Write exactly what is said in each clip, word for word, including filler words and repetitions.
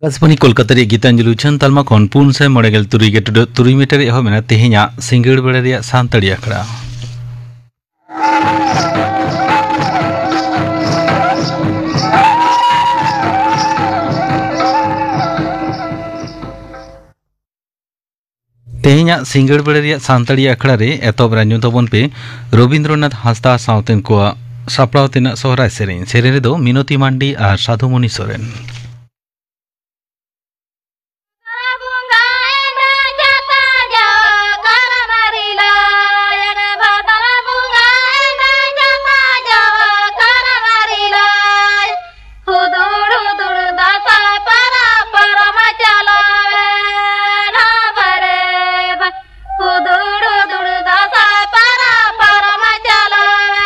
ᱟᱠᱟᱥᱵᱟᱱᱤ ᱠᱳᱞᱠᱟᱛᱟ ᱨᱮᱭᱟᱜ ᱜᱤᱛᱟᱧᱡᱚᱞᱤ ᱩᱪᱷᱟᱹᱱ ᱛᱟᱞᱢᱟ ᱠᱷᱚᱱ ᱯᱩᱱ ᱥᱟᱭ ᱢᱚᱬᱮ ᱜᱮᱞ ᱛᱩᱨᱩᱭ ᱜᱮ ᱴᱩᱰᱟᱹᱜ ᱛᱩᱨᱩᱭ ᱢᱤᱴᱟᱨ ᱨᱮ ᱮᱦᱚᱵ ᱮᱱᱟ ᱛᱮᱦᱮᱧᱟᱜ ᱥᱤᱸᱜᱟᱹᱲ ᱵᱮᱲᱟ ᱨᱮᱭᱟᱜ ᱥᱟᱱᱛᱟᱲᱤ ᱟᱠᱷᱲᱟ᱾ ᱛᱮᱦᱮᱧᱟᱜ ᱥᱤᱸᱜᱟᱹᱲ ᱵᱮᱲᱟ ᱨᱮᱭᱟᱜ ᱥᱟᱱᱛᱟᱲᱤ ᱟᱠᱷᱲᱟ ᱨᱮ ᱮᱛᱚᱦᱚᱵ ᱨᱮ ᱟᱸᱡᱚᱢ ᱛᱟᱵᱚᱱ ᱯᱮ ᱨᱚᱵᱤᱱᱫᱨᱚᱱᱟᱛᱷ ᱦᱟᱸᱥᱫᱟ ᱥᱟᱶᱛᱮᱱ ᱠᱚᱣᱟᱜ ᱥᱟᱯᱲᱟᱣ ᱛᱮᱱᱟᱜ ᱥᱚᱦᱨᱟᱭ ᱥᱮᱨᱮᱧ᱾ ᱥᱮᱨᱮᱧ ᱨᱮᱫᱚ ᱢᱤᱱᱚᱛᱤ ᱢᱟᱱᱰᱤ ᱟᱨ ᱥᱟᱫᱷᱩᱢᱚᱱᱤ ᱥᱚᱨᱮᱱ᱾ ᱦᱩᱫᱩᱲ ᱦᱩᱫᱩᱲ ᱫᱟᱸᱥᱟᱭ ᱯᱟᱨᱟ ᱯᱟᱨᱚᱢ ᱪᱟᱞᱟᱣᱮᱱ ᱦᱟᱵᱟᱨᱮ ᱵᱟ᱾ ᱦᱩᱫᱩᱲ ᱦᱩᱫᱩᱲ ᱫᱟᱸᱥᱟᱭ ᱯᱟᱨᱟ ᱯᱟᱨᱚᱢ ᱪᱟᱞᱟᱣᱮᱱ᱾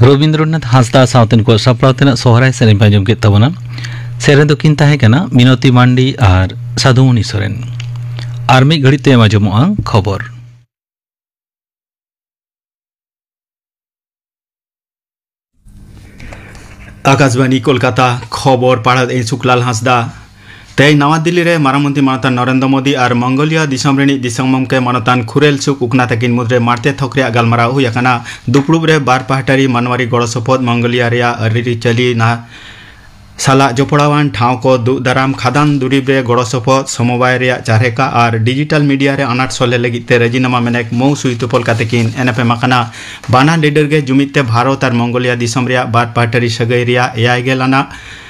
ᱨᱚᱵᱤᱱᱫᱨᱚᱱᱟᱛᱷ ᱦᱟᱸᱥᱫᱟ ᱥᱟᱶᱛᱮᱱ ᱠᱚ ᱥᱟᱯᱲᱟᱣ ᱛᱮᱱᱟᱜ ᱥᱚᱦᱨᱟᱭ ᱥᱮᱨᱮᱧ ᱯᱮ ᱟᱸᱡᱚᱢ ᱠᱮᱫ ᱛᱟᱵᱚᱱᱟ᱾ ᱥᱮᱨᱮᱧ ᱫᱚᱠᱤᱱ ᱛᱟᱦᱮᱸ ᱠᱟᱱᱟ ᱢᱤᱱᱚᱛᱤ ᱢᱟᱱᱰᱤ ᱟᱨ ᱥᱟᱫᱷᱩᱢᱩᱱᱤ ᱥᱚᱨᱮᱱ᱾ ᱟᱨ ᱢᱤᱫ ᱜᱷᱟᱹᱲᱤᱡ ᱛᱟᱭᱚᱢ ᱟᱸᱡᱚᱢᱚᱜᱼᱟ ᱠᱷᱚᱵᱚᱨ᱾ ᱟᱠᱟᱥᱵᱟᱱᱤ ᱠᱳᱞᱠᱟᱛᱟ, ᱠᱷᱚᱵᱚᱨ ᱯᱟᱲᱦᱟᱣ ᱤᱧ ᱥᱩᱠᱞᱟᱞ ᱦᱟᱸᱥᱫᱟ᱾ ᱛᱮᱦᱮᱧ ᱱᱟᱣᱟ ᱫᱤᱞᱞᱤ ᱨᱮ ᱢᱟᱨᱟᱝ ᱢᱚᱱᱛᱨᱤ ᱢᱟᱱᱚᱛᱟᱱ ᱱᱚᱨᱮᱱᱫᱨᱚ ᱢᱳᱫᱤ ᱟᱨ ᱢᱚᱝᱜᱳᱞᱤᱭᱟ ᱫᱤᱥᱚᱢ ᱨᱤᱱᱤᱡ ᱫᱤᱥᱚᱢ ᱜᱚᱢᱠᱮ ᱢᱟᱱᱚᱛᱟᱱ ᱠᱷᱩᱨᱮᱞ ᱥᱩᱠ ᱩᱠᱱᱟ ᱛᱟᱹᱠᱤᱱ ᱢᱩᱫᱽᱨᱮ ᱢᱟᱲᱛᱮ ᱛᱷᱚᱠ ᱨᱮᱭᱟᱜ ᱜᱟᱞᱢᱟᱨᱟᱣ ᱦᱩᱭ ᱟᱠᱟᱱᱟ᱾ ᱫᱩᱯᱲᱩᱵ ᱨᱮ ᱵᱟᱨ ᱯᱟᱦᱴᱟ ᱨᱤ ᱢᱟᱱᱣᱟᱨᱤ ᱜᱚᱲᱚ ᱥᱚᱯᱚᱦᱚᱫ, ᱢᱚᱝᱜᱳᱞᱤᱭᱟ ᱨᱮᱭᱟᱜ ᱟᱹᱨᱤᱪᱟᱹᱞᱤ ᱱᱟ-, ᱥᱟᱞᱟᱜ ᱡᱚᱯᱲᱟᱣᱟᱱ ᱴᱷᱟᱶ ᱠᱚ ᱫᱩᱜ ᱫᱟᱨᱟᱢ, ᱠᱷᱟᱫᱟᱱ ᱫᱩᱨᱤᱵ ᱨᱮ ᱜᱚᱲᱚ ᱥᱚᱯᱚᱦᱚᱫ, ᱥᱚᱢᱚᱵᱟᱭ ᱨᱮᱭᱟᱜ ᱪᱟᱨᱦᱮᱠᱟ ᱟᱨ ᱰᱤᱡᱤᱴᱟᱞ ᱢᱤᱰᱤᱭᱟ ᱨᱮ ᱟᱱᱟᱴ ᱥᱚᱞᱦᱮ ᱞᱟᱹᱜᱤᱫ ᱛᱮ ᱨᱟᱡᱤᱱᱟᱢᱟ ᱢᱮᱱᱮᱠ ᱢᱚᱣ ᱥᱩᱭ ᱛᱩᱯᱚᱞ ᱠᱟᱛᱮ ᱠᱤᱱ ᱮᱱᱮᱯᱮᱢ ᱟᱠᱟᱱᱟ᱾ ᱵᱟᱱᱟᱨ ᱞᱤᱰᱟᱨ ᱜᱮ ᱡᱩᱢᱤᱫ ᱛᱮ ᱵᱷᱟᱨᱚᱛ ᱟᱨ ᱢᱚᱝᱜᱳᱞᱤᱭᱟ ᱫᱤᱥᱚᱢ ᱨᱮᱭᱟᱜ ᱵᱟᱨ ᱯᱟᱦᱴᱟᱨᱤ ᱥᱟᱹᱜᱟᱹᱭ ᱨᱮᱭᱟᱜ ᱮᱭᱟᱭ ᱜᱮᱞ ᱟᱱᱟᱜ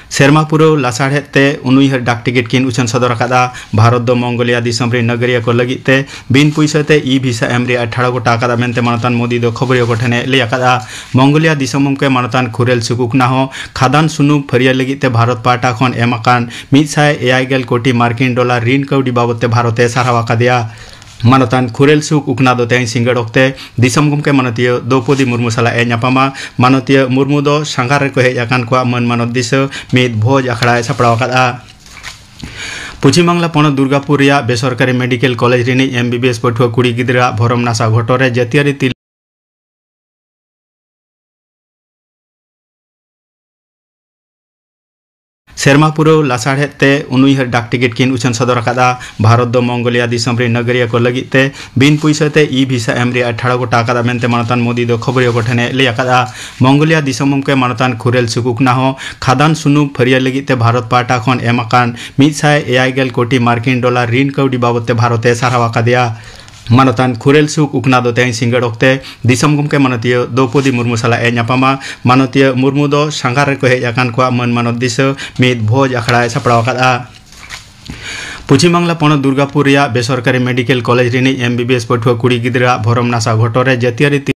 ᱥᱮᱨᱢᱟ ᱯᱩᱨᱟᱹᱣ ᱞᱟᱥᱟᱲᱦᱮᱫ ᱛᱮ ᱩᱱᱩᱭᱦᱟᱹᱨ ᱰᱟᱠ ᱴᱤᱠᱤᱴ ᱠᱤᱱ ᱩᱪᱷᱟᱹᱱ ᱥᱚᱫᱚᱨ ᱟᱠᱟᱫᱼᱟ᱾ ᱵᱷᱟᱨᱚᱛ ᱫᱚ ᱢᱚᱝᱜᱳᱞᱤᱭᱟ ᱫᱤᱥᱚᱢ ᱨᱮᱱ ᱱᱟᱜᱟᱨᱤᱭᱟᱹ ᱠᱚ ᱞᱟᱹᱜᱤᱫ ᱛᱮ ᱵᱤᱱ ᱯᱩᱭᱥᱟᱹ ᱛᱮ ᱤ ᱵᱷᱤᱥᱟ ᱮᱢ ᱨᱮᱭᱟᱜ ᱮ ᱴᱷᱟᱲᱚ ᱜᱚᱴᱟ ᱟᱠᱟᱫᱼᱟ ᱢᱮᱱᱛᱮ ᱢᱟᱱᱚᱛᱟᱱ ᱢᱳᱫᱤ ᱫᱚ ᱠᱷᱚᱵᱚᱨᱤᱭᱟᱹ ᱠᱚ ᱴᱷᱮᱱ ᱮ ᱞᱟᱹᱭ ᱟᱠᱟᱫᱼᱟ᱾ ᱢᱚᱝᱜᱳᱞᱤᱭᱟ ᱫᱤᱥᱚᱢ ᱜᱚᱢᱠᱮ ᱢᱟᱱᱚᱛᱟᱱ ᱠᱷᱩᱨᱮᱞ ᱥᱩᱠᱩᱠᱱᱟ ᱦᱚᱸ ᱠᱷᱟᱫᱟᱱ ᱥᱩᱱᱩᱢ ᱯᱷᱟᱹᱨᱭᱟᱹ ᱞᱟᱹᱜᱤᱫ ᱛᱮ ᱵᱷᱟᱨᱚᱛ ᱯᱟᱦᱴᱟ ᱠᱷᱚᱱ ᱮᱢ ᱟᱠᱟᱱ ᱢᱤᱫ ᱥᱟᱭ ᱮᱭᱟᱭ ᱜᱮᱞ ᱠᱳᱴᱤ ᱢᱟᱨᱠᱤᱱ ᱰᱚᱞᱟᱨ ᱨᱤᱱ ᱠᱟᱹᱣᱰᱤ ᱵᱟᱵᱚᱫ ᱛᱮ ᱵᱷᱟᱨᱚᱛ ᱮ ᱥᱟᱨᱦᱟᱣ ᱟᱠᱟᱫᱮᱭᱟ᱾ ᱢᱟᱱᱚᱛᱟᱱ ᱠᱷᱩᱨᱮᱞ ᱥᱩᱠ ᱩᱠᱱᱟ ᱫᱚ ᱛᱮᱦᱮᱧ ᱥᱤᱸᱜᱟᱹᱲ ᱚᱠᱛᱮ ᱫᱤᱥᱚᱢ ᱜᱚᱢᱠᱮ ᱢᱟᱱᱚᱛᱤᱭᱟᱹ ᱫᱨᱚᱣᱯᱚᱫᱤ ᱢᱩᱨᱢᱩ ᱥᱟᱞᱟᱜ ᱮ ᱧᱟᱯᱟᱢᱟ᱾ ᱢᱟᱱᱚᱛᱤᱭᱟᱹ ᱢᱩᱨᱢᱩ ᱫᱚ ᱥᱟᱸᱜᱷᱟᱨ ᱨᱮᱠᱚ ᱦᱮᱡ ᱟᱠᱟᱱ ᱠᱚᱣᱟ ᱢᱟᱹᱱ ᱢᱟᱱᱚᱛ ᱫᱤᱥᱟᱹ ᱢᱤᱫ ᱵᱷᱚᱡᱽ ᱟᱠᱷᱲᱟᱭ ᱥᱟᱯᱲᱟᱣ ᱟᱠᱟᱫᱼᱟ᱾ ᱯᱚᱪᱷᱤᱢ ᱵᱟᱝᱞᱟ ᱯᱚᱱᱚᱛ ᱫᱩᱨᱜᱟᱯᱩᱨ ᱨᱮᱭᱟᱜ ᱵᱮᱥᱚᱨᱠᱟᱨᱤ ᱢᱮᱰᱤᱠᱮᱞ ᱠᱚᱞᱮᱡᱽ ᱨᱤᱱᱤᱡ ᱮᱢ ᱵᱤ ᱵᱤ ᱮᱥ ᱯᱟᱹᱴᱷᱩᱣᱟᱹ ᱠᱩᱲᱤ ᱜᱤᱫᱽᱨᱟᱹᱣᱟᱜ ᱵᱷᱚᱨᱚᱢ ᱱᱟᱥᱟᱣ ᱜᱷᱚᱴᱚᱱ ᱨᱮ ᱡᱟᱹᱛᱤᱭᱟᱹᱨᱤ ᱛᱤᱞ- ᱥᱮᱨᱢᱟ ᱯᱩᱨᱟᱹᱣ ᱞᱟᱥᱟᱲᱦᱮᱫ ᱛᱮ ᱩᱱᱩᱭᱦᱟᱹᱨ ᱰᱟᱠ ᱴᱤᱠᱤᱴ ᱠᱤᱱ ᱩᱪᱷᱟᱹᱱ ᱥᱚᱫᱚᱨ ᱟᱠᱟᱫᱼᱟ᱾ ᱵᱷᱟᱨᱚᱛ ᱫᱚ ᱢᱚᱝᱜᱳᱞᱤᱭᱟ ᱫᱤᱥᱚᱢ ᱨᱤᱱ ᱱᱟᱜᱟᱨᱤᱭᱟᱹ ᱠᱚ ᱞᱟᱹᱜᱤᱫ ᱛᱮ ᱵᱤᱱ ᱯᱩᱭᱥᱟᱹ ᱛᱮ ᱤ ᱵᱷᱤᱥᱟ ᱮᱢ ᱨᱮᱭᱟᱜ ᱮ ᱴᱷᱟᱲᱚ ᱜᱚᱴᱟ ᱟᱠᱟᱫᱼᱟ ᱢᱮᱱᱛᱮ ᱢᱟᱱᱚᱛᱟᱱ ᱢᱳᱫᱤ ᱫᱚ ᱠᱷᱚᱵᱚᱨᱤᱭᱟᱹ ᱠᱚ ᱴᱷᱮᱱ ᱮ ᱞᱟᱹᱭ ᱟᱠᱟᱫᱼᱟ᱾ ᱢᱚᱝᱜᱳᱞᱤᱭᱟ ᱫᱤᱥᱚᱢ ᱜᱚᱢᱠᱮ ᱢᱟᱱᱚᱛᱟᱱ ᱠᱷᱩᱨᱮᱞ ᱥᱩᱠᱩᱠᱱᱟ ᱦᱚᱸ ᱠᱷᱟᱫᱟᱱ ᱥᱩᱱᱩᱢ ᱯᱷᱟᱹᱨᱭᱟᱹ ᱞᱟᱹᱜᱤᱫ ᱛᱮ ᱵᱷᱟᱨᱚᱛ ᱯᱟᱦᱴᱟ ᱠᱷᱚᱱ ᱮᱢ ᱟᱠᱟᱱ ᱢᱤᱫ ᱥᱟᱭ ᱮᱭᱟᱭ ᱜᱮᱞ ᱠᱳᱴᱤ ᱢᱟᱨᱠᱤᱱ ᱰᱚᱞᱟᱨ ᱨᱤᱱ ᱠᱟᱹᱣᱰᱤ ᱵᱟᱵᱚᱫ ᱛᱮ ᱵᱷᱟᱨᱚᱛ ᱮ ᱥᱟᱨᱦᱟᱣ ᱟᱠᱟᱫᱮᱭᱟ᱾ ᱢᱟᱱᱚᱛᱟᱱ ᱠᱷᱩᱨᱮᱞ ᱥᱩᱠ ᱩᱠᱱᱟ ᱫᱚ ᱛᱮᱦᱮᱧ ᱥᱤᱸᱜᱟᱹᱲ ᱚᱠᱛᱮ ᱫᱤᱥᱚᱢ ᱜᱚᱢᱠᱮ ᱢᱟᱱᱚᱛᱤᱭᱟᱹ ᱫᱨᱚᱣᱯᱚᱫᱤ ᱢᱩᱨᱢᱩ ᱥᱟᱞᱟᱜ ᱮ ᱧᱟᱯᱟᱢᱟ᱾ ᱢᱟᱱᱚᱛᱤᱭᱟᱹ ᱢᱩᱨᱢᱩ ᱫᱚ ᱥᱟᱸᱜᱷᱟᱨ ᱨᱮᱠᱚ ᱦᱮᱡ ᱟᱠᱟᱱ ᱠᱚᱣᱟ ᱢᱟᱹᱱ ᱢᱟᱱᱚᱛ ᱫᱤᱥᱟᱹ ᱢᱤᱫ ᱵᱷᱚᱡᱽ ᱟᱠᱷᱲᱟᱭ ᱥᱟᱯᱲᱟᱣ ᱟᱠᱟᱫᱼᱟ᱾ ᱯᱚᱪᱷᱤᱢ ᱵᱟᱝᱞᱟ ᱯᱚᱱᱚᱛ ᱫᱩᱨᱜᱟᱯᱩᱨ ᱨᱮᱭᱟᱜ ᱵᱮᱥᱚᱨᱠᱟᱨᱤ ᱢᱮᱰᱤᱠᱮᱞ ᱠᱚᱞᱮᱡᱽ ᱨᱤᱱᱤᱡ ᱮᱢ ᱵᱤ ᱵᱤ ᱮᱥ ᱯᱟᱹᱴᱷᱩᱣᱟᱹ ᱠᱩᱲᱤ ᱜᱤᱫᱽᱨᱟᱹᱣᱟᱜ ᱵᱷᱚᱨᱚᱢ ᱱᱟᱥᱟᱣ ᱜᱷᱚᱴᱚᱱ ᱨᱮ ᱡᱟᱹᱛᱤᱭᱟᱹᱨᱤ ᱛᱤ-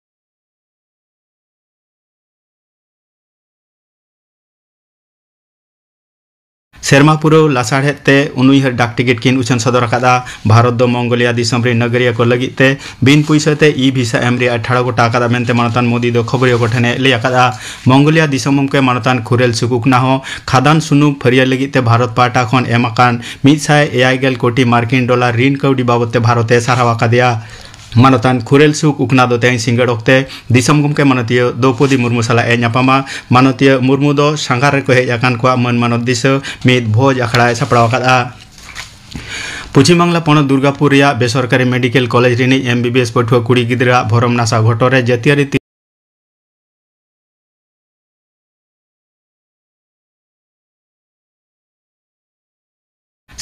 ᱥᱮᱨᱢᱟ ᱯᱩᱨᱟᱹᱣ ᱞᱟᱥᱟᱲᱦᱮᱫ ᱛᱮ ᱩᱱᱩᱭᱦᱟᱹᱨ ᱰᱟᱠ ᱴᱤᱠᱤᱴ ᱠᱤᱱ ᱩᱪᱷᱟᱹᱱ ᱥᱚᱫᱚᱨ ᱟᱠᱟᱫᱼᱟ᱾ ᱵᱷᱟᱨᱚᱛ ᱫᱚ ᱢᱚᱝᱜᱳᱞᱤᱭᱟ ᱫᱤᱥᱚᱢ ᱨᱤᱱ ᱱᱟᱜᱟᱨᱤᱭᱟᱹ ᱠᱚ ᱞᱟᱹᱜᱤᱫ ᱛᱮ ᱵᱤᱱ ᱯᱩᱭᱥᱟᱹ ᱛᱮ ᱤ ᱵᱷᱤᱥᱟ ᱮᱢ ᱨᱮᱭᱟᱜ ᱴᱷᱟᱲᱚ ᱜᱚᱴᱟ ᱟᱠᱟᱫᱼᱟ ᱢᱮᱱᱛᱮ ᱢᱟᱱᱚᱛᱟᱱ ᱢᱳᱫᱤ ᱫᱚ ᱠᱷᱚᱵᱚᱨᱤᱭᱟᱹ ᱠᱚ ᱴᱷᱮᱱ ᱮ ᱞᱟᱹᱭ ᱟᱠᱟᱫᱼᱟ᱾ ᱢᱚᱝᱜᱳᱞᱤᱭᱟ ᱫᱤᱥᱚᱢ ᱜᱚᱢᱠᱮ ᱢᱟᱱᱚᱛᱟᱱ ᱠᱷᱩᱨᱮᱞ ᱥᱩᱠ ᱩᱠᱱᱟ ᱦᱚᱸ ᱠᱷᱟᱫᱟᱱ ᱥᱩᱱᱩᱢ ᱯᱷᱟᱹᱨᱭᱟᱹ ᱞᱟᱹᱜᱤᱫ ᱛᱮ ᱵᱷᱟᱨᱚᱛ ᱯᱟᱦᱴᱟ ᱠᱷᱚᱱ ᱮᱢ ᱟᱠᱟᱱ ᱢᱤᱫ ᱥᱟᱭ ᱮᱭᱟᱭ ᱜᱮᱞ ᱠᱳᱴᱤ ᱢᱟᱨᱠᱤᱱ ᱰᱚᱞᱟᱨ ᱨᱤᱱ ᱠᱟᱹᱣᱰᱤ ᱵᱟᱵᱚᱫ ᱛᱮ ᱵᱷᱟᱨᱚᱛ ᱮ ᱥᱟᱨᱦᱟᱣ ᱟᱠᱟᱫᱮᱭᱟ᱾ ᱢᱟᱱᱚᱛᱟᱱ ᱠᱷᱩᱨᱮᱞ ᱥᱩᱠ ᱩᱠᱱᱟ ᱫᱚ ᱛᱮᱦᱮᱧ ᱥᱤᱸᱜᱟᱹᱲ ᱚᱠᱛᱮ ᱫᱤᱥᱚᱢ ᱜᱚᱢᱠᱮ ᱢᱟᱱᱚᱛᱤᱭᱟᱹ ᱫᱨᱚᱣᱯᱚᱫᱤ ᱢᱩᱨᱢᱩ ᱥᱟᱞᱟᱜ ᱮ ᱧᱟᱯᱟᱢᱟ᱾ ᱢᱟᱱᱚᱛᱤᱭᱟᱹ ᱢᱩᱨᱢᱩ ᱫᱚ ᱥᱟᱸᱜᱷᱟᱨ ᱨᱮᱠᱚ ᱦᱮᱡ ᱟᱠᱟᱱ ᱠᱚᱣᱟ ᱢᱟᱹᱱ ᱢᱟᱱᱚᱛ ᱫᱤᱥᱟᱹ ᱢᱤᱫ ᱵᱷᱚᱡᱽ ᱟᱠᱷᱲᱟᱭ ᱥᱟᱯᱲᱟᱣ ᱟᱠᱟᱫᱼᱟ᱾ ᱯᱚᱪᱷᱤᱢ ᱵᱟᱝᱞᱟ ᱯᱚᱱᱚᱛ ᱫᱩᱨᱜᱟᱯᱩᱨ ᱨᱮᱭᱟᱜ ᱵᱮᱥᱚᱨᱠᱟᱨᱤ ᱢᱮᱰᱤᱠᱮᱞ ᱠᱚᱞᱮᱡᱽ ᱨᱤᱱᱤᱡ ᱮᱢ ᱵᱤ ᱵᱤ ᱮᱥ ᱯᱟᱹᱴᱷᱩᱣᱟᱹ ᱠᱩᱲᱤ ᱜᱤᱫᱽᱨᱟᱹᱣᱟᱜ ᱵᱷᱚᱨᱚᱢ ᱱᱟᱥᱟᱣ ᱜᱷᱚᱴᱚᱱ ᱨᱮ ᱡᱟᱹᱛᱤᱭᱟᱹᱨᱤ ᱛᱤ-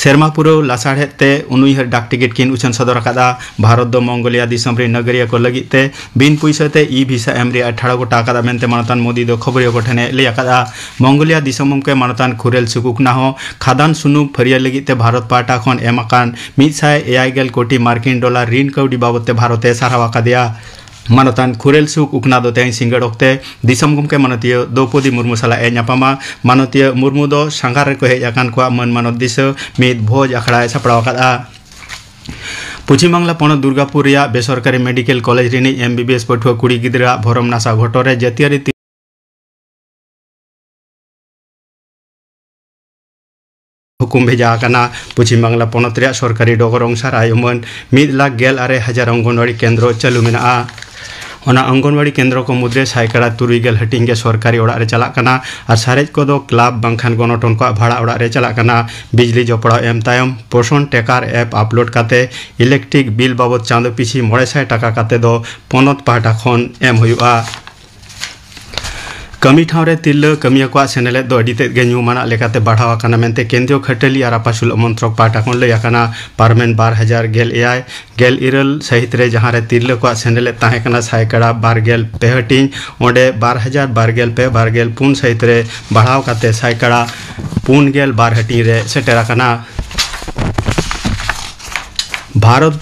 ᱥᱮᱨᱢᱟ ᱯᱩᱨᱟᱹᱣ ᱞᱟᱥᱟᱲᱦᱮᱫ ᱛᱮ ᱩᱱᱩᱭᱦᱟᱹᱨ ᱰᱟᱠ ᱴᱤᱠᱤᱴ ᱠᱤᱱ ᱩᱪᱷᱟᱹᱱ ᱥᱚᱫᱚᱨ ᱟᱠᱟᱫᱼᱟ᱾ ᱵᱷᱟᱨᱚᱛ ᱫᱚ ᱢᱚᱝᱜᱳᱞᱤᱭᱟ ᱫᱤᱥᱚᱢ ᱨᱤᱱ ᱱᱟᱜᱟᱨᱤᱭᱟᱹ ᱠᱚ ᱞᱟᱹᱜᱤᱫ ᱛᱮ ᱵᱤᱱ ᱯᱩᱭᱥᱟᱹ ᱛᱮ ᱤ ᱵᱷᱤᱥᱟ ᱮᱢ ᱨᱮᱭᱟᱜ ᱴᱷᱟᱲᱚ ᱜᱚᱴᱟ ᱟᱠᱟᱫᱼᱟ ᱢᱮᱱᱛᱮ ᱢᱟᱱᱚᱛᱟᱱ ᱢᱳᱫᱤ ᱫᱚ ᱠᱷᱚᱵᱚᱨᱤᱭᱟᱹ ᱠᱚ ᱴᱷᱮᱱ ᱮ ᱞᱟᱹᱭ ᱟᱠᱟᱫᱼᱟ᱾ ᱢᱚᱝᱜᱳᱞᱤᱭᱟ ᱫᱤᱥᱚᱢ ᱜᱚᱢᱠᱮ ᱢᱟᱱᱚᱛᱟᱱ ᱠᱷᱩᱨᱮᱞ ᱥᱩᱠ ᱩᱠᱱᱟ ᱦᱚᱸ ᱠᱷᱟᱫᱟᱱ ᱥᱩᱱᱩᱢ ᱯᱷᱟᱹᱨᱭᱟᱹ ᱞᱟᱹᱜᱤᱫ ᱛᱮ ᱵᱷᱟᱨᱚᱛ ᱯᱟᱦᱴᱟ ᱠᱷᱚᱱ ᱮᱢ ᱟᱠᱟᱱ ᱢᱤᱫ ᱥᱟᱭ ᱮᱭᱟᱭ ᱜᱮᱞ ᱠᱳᱴᱤ ᱢᱟᱨᱠᱤᱱ ᱰᱚᱞᱟᱨ ᱨᱤᱱ ᱠᱟᱹᱣᱰᱤ ᱵᱟᱵᱚᱫ ᱛᱮ ᱵᱷᱟᱨᱚᱛ ᱮ ᱥᱟᱨᱦᱟᱣ ᱟᱠᱟᱫᱮᱭᱟ᱾ ᱢᱟᱱᱚᱛᱟᱱ ᱠᱷᱩᱨᱮᱞ ᱥᱩᱠ ᱩᱠᱱᱟ ᱫᱚ ᱛᱮᱦᱮᱧ ᱥᱤᱸᱜᱟᱹᱲ ᱚᱠᱛᱮ ᱫᱤᱥᱚᱢ ᱜᱚᱢᱠᱮ ᱢᱟᱱᱚᱛᱤᱭᱟᱹ ᱫᱨᱚᱣᱯᱚᱫᱤ ᱢᱩᱨᱢᱩ ᱥᱟᱞᱟᱜ ᱮ ᱧᱟᱯᱟᱢᱟ᱾ ᱢᱟᱱᱚᱛᱤᱭᱟᱹ ᱢᱩᱨᱢᱩ ᱫᱚ ᱥᱟᱸᱜᱷᱟᱨ ᱨᱮᱠᱚ ᱦᱮᱡ ᱟᱠᱟᱱ ᱠᱚᱣᱟ ᱢᱟᱹᱱ ᱢᱟᱱᱚᱛ ᱫᱤᱥᱟᱹ ᱢᱤᱫ ᱵᱷᱚᱡᱽ ᱟᱠᱷᱲᱟᱭ ᱥᱟᱯᱲᱟᱣ ᱟᱠᱟᱫᱼᱟ᱾ ᱯᱚᱪᱷᱤᱢ ᱵᱟᱝᱞᱟ ᱯᱚᱱᱚᱛ ᱫᱩᱨᱜᱟᱯᱩᱨ ᱨᱮᱭᱟᱜ ᱵᱮᱥᱚᱨᱠᱟᱨᱤ ᱢᱮᱰᱤᱠᱮᱞ ᱠᱚᱞᱮᱡᱽ ᱨᱤᱱᱤᱡ ᱮᱢ ᱵᱤ ᱵᱤ ᱮᱥ ᱯᱟᱹᱴᱷᱩᱣᱟᱹ ᱠᱩᱲᱤ ᱜᱤᱫᱽᱨᱟᱹᱣᱟᱜ ᱵᱷᱚᱨᱚᱢ ᱱᱟᱥᱟᱣ ᱜᱷᱚᱴᱚᱱ ᱨᱮ ᱡᱟᱹᱛᱤᱭᱟᱹᱨᱤ ᱛᱤ- ᱦᱩᱠᱩᱢ ᱵᱷᱮᱡᱟ ᱟᱠᱟᱱᱟ᱾ ᱯᱚᱪᱷᱤᱢ ᱵᱟᱝᱞᱟ ᱯᱚᱱᱚᱛ ᱨᱮᱭᱟᱜ ᱥᱚᱨᱠᱟᱨᱤ ᱰᱚᱜᱚᱨ ᱚᱝᱥᱟᱨ ᱟᱭ ᱩᱢᱟᱹᱱ ᱢᱤᱫ ᱞᱟᱠᱷ ᱜᱮᱞ ᱟᱨᱮ ᱦᱟᱡᱟᱨ ᱚᱝᱜᱚᱱᱣᱟᱲᱤ ᱠᱮᱱᱫᱨᱚ ᱪᱟᱹᱞᱩ ᱢᱮᱱᱟᱜᱼᱟ᱾ ᱚᱱᱟ ᱚᱝᱜᱚᱱᱣᱟᱲᱤ ᱠᱮᱱᱫᱨᱚ ᱠᱚ ᱢᱩᱫᱽᱨᱮ ᱥᱟᱭᱠᱟᱲᱟ ᱛᱩᱨᱩᱭ ᱜᱮᱞ ᱦᱟᱹᱴᱤᱧ ᱜᱮ ᱥᱚᱨᱠᱟᱨᱤ ᱚᱲᱟᱜ ᱨᱮ ᱪᱟᱞᱟᱜ ᱠᱟᱱᱟ ᱟᱨ ᱥᱟᱨᱮᱡ ᱠᱚᱫᱚ ᱠᱞᱟᱵᱽ ᱵᱟᱝᱠᱷᱟᱱ ᱜᱚᱱᱚᱴᱚᱱ ᱠᱚᱣᱟᱜ ᱵᱷᱟᱲᱟ ᱚᱲᱟᱜ ᱨᱮ ᱪᱟᱞᱟᱜ ᱠᱟᱱᱟ᱾ ᱵᱤᱡᱽᱞᱤ ᱡᱚᱯᱲᱟᱣ ᱮᱢ ᱛᱟᱭᱚᱢ ᱯᱳᱥᱚᱱ ᱴᱮᱠᱟᱨ ᱮᱯ ᱟᱯᱞᱳᱰ ᱠᱟᱛᱮ ᱤᱞᱮᱠᱴᱨᱤᱠ ᱵᱤᱞ ᱵᱟᱵᱚᱫ ᱪᱟᱸᱫᱚ ᱯᱤᱪᱷᱤ ᱢᱚᱬᱮ ᱥᱟᱭ ᱴᱟᱠᱟ ᱠᱟᱛᱮ ᱫᱚ ᱯᱚᱱᱚᱛ ᱯᱟᱦᱴᱟ ᱠᱷᱚᱱ ᱮᱢ ᱦᱩᱭᱩᱜᱼᱟ᱾ ᱠᱟᱹᱢᱤ ᱴᱷᱟᱶ ᱨᱮ ᱛᱤᱨᱞᱟᱹ ᱠᱟᱹᱢᱤᱭᱟᱹ ᱠᱚᱣᱟᱜ ᱥᱮᱱᱮᱞᱮᱫ ᱫᱚ ᱟᱹᱰᱤ ᱛᱮᱫ ᱜᱮ ᱧᱩᱢᱟᱱᱟᱜ ᱞᱮᱠᱟᱛᱮ ᱵᱟᱲᱦᱟᱣ ᱟᱠᱟᱱᱟ ᱢᱮᱱᱛᱮ ᱠᱮᱱᱫᱨᱤᱭᱚ ᱠᱷᱟᱹᱴᱟᱹᱞᱤ ᱟᱨ ᱟᱯᱟᱥᱩᱞᱚᱜ ᱢᱚᱱᱛᱨᱚᱠ ᱯᱟᱦᱴᱟ ᱠᱷᱚᱱ ᱞᱟᱹᱭ ᱟᱠᱟᱱᱟ᱾ ᱯᱟᱨᱢᱮᱱ ᱵᱟᱨ ᱦᱟᱡᱟᱨ ᱜᱮᱞ ᱮᱭᱟᱭ ᱜᱮᱞ ᱤᱨᱟᱹᱞ ᱥᱟᱹᱦᱤᱛ ᱨᱮ ᱡᱟᱦᱟᱸ ᱨᱮ ᱛᱤᱨᱞᱟᱹ ᱠᱚᱣᱟᱜ ᱥᱮᱱᱮᱞᱮᱫ ᱛᱟᱦᱮᱸ ᱠᱟᱱᱟ ᱥᱟᱭᱠᱟᱲᱟ ᱵᱟᱨ ᱜᱮᱞ ᱯᱮ ᱦᱟᱹᱴᱤᱧ, ᱚᱸᱰᱮ ᱵᱟᱨ ᱦᱟᱡᱟᱨ ᱵᱟᱨ ᱜᱮᱞ ᱯᱮ ᱵᱟᱨ ᱜᱮᱞ ᱯᱩᱱ ᱥᱟᱹᱦᱤᱛ ᱨᱮ ᱵᱟᱲᱦᱟᱣ ᱠᱟᱛᱮ ᱥᱟᱭᱠᱟᱲᱟ ᱯᱩᱱ ᱜᱮᱞ ᱵᱟᱨ ᱦᱟᱹᱴᱤᱧ ᱨᱮ ᱥᱮᱴᱮᱨ ᱟᱠᱟᱱᱟ᱾ ᱵᱷᱟᱨᱚᱛ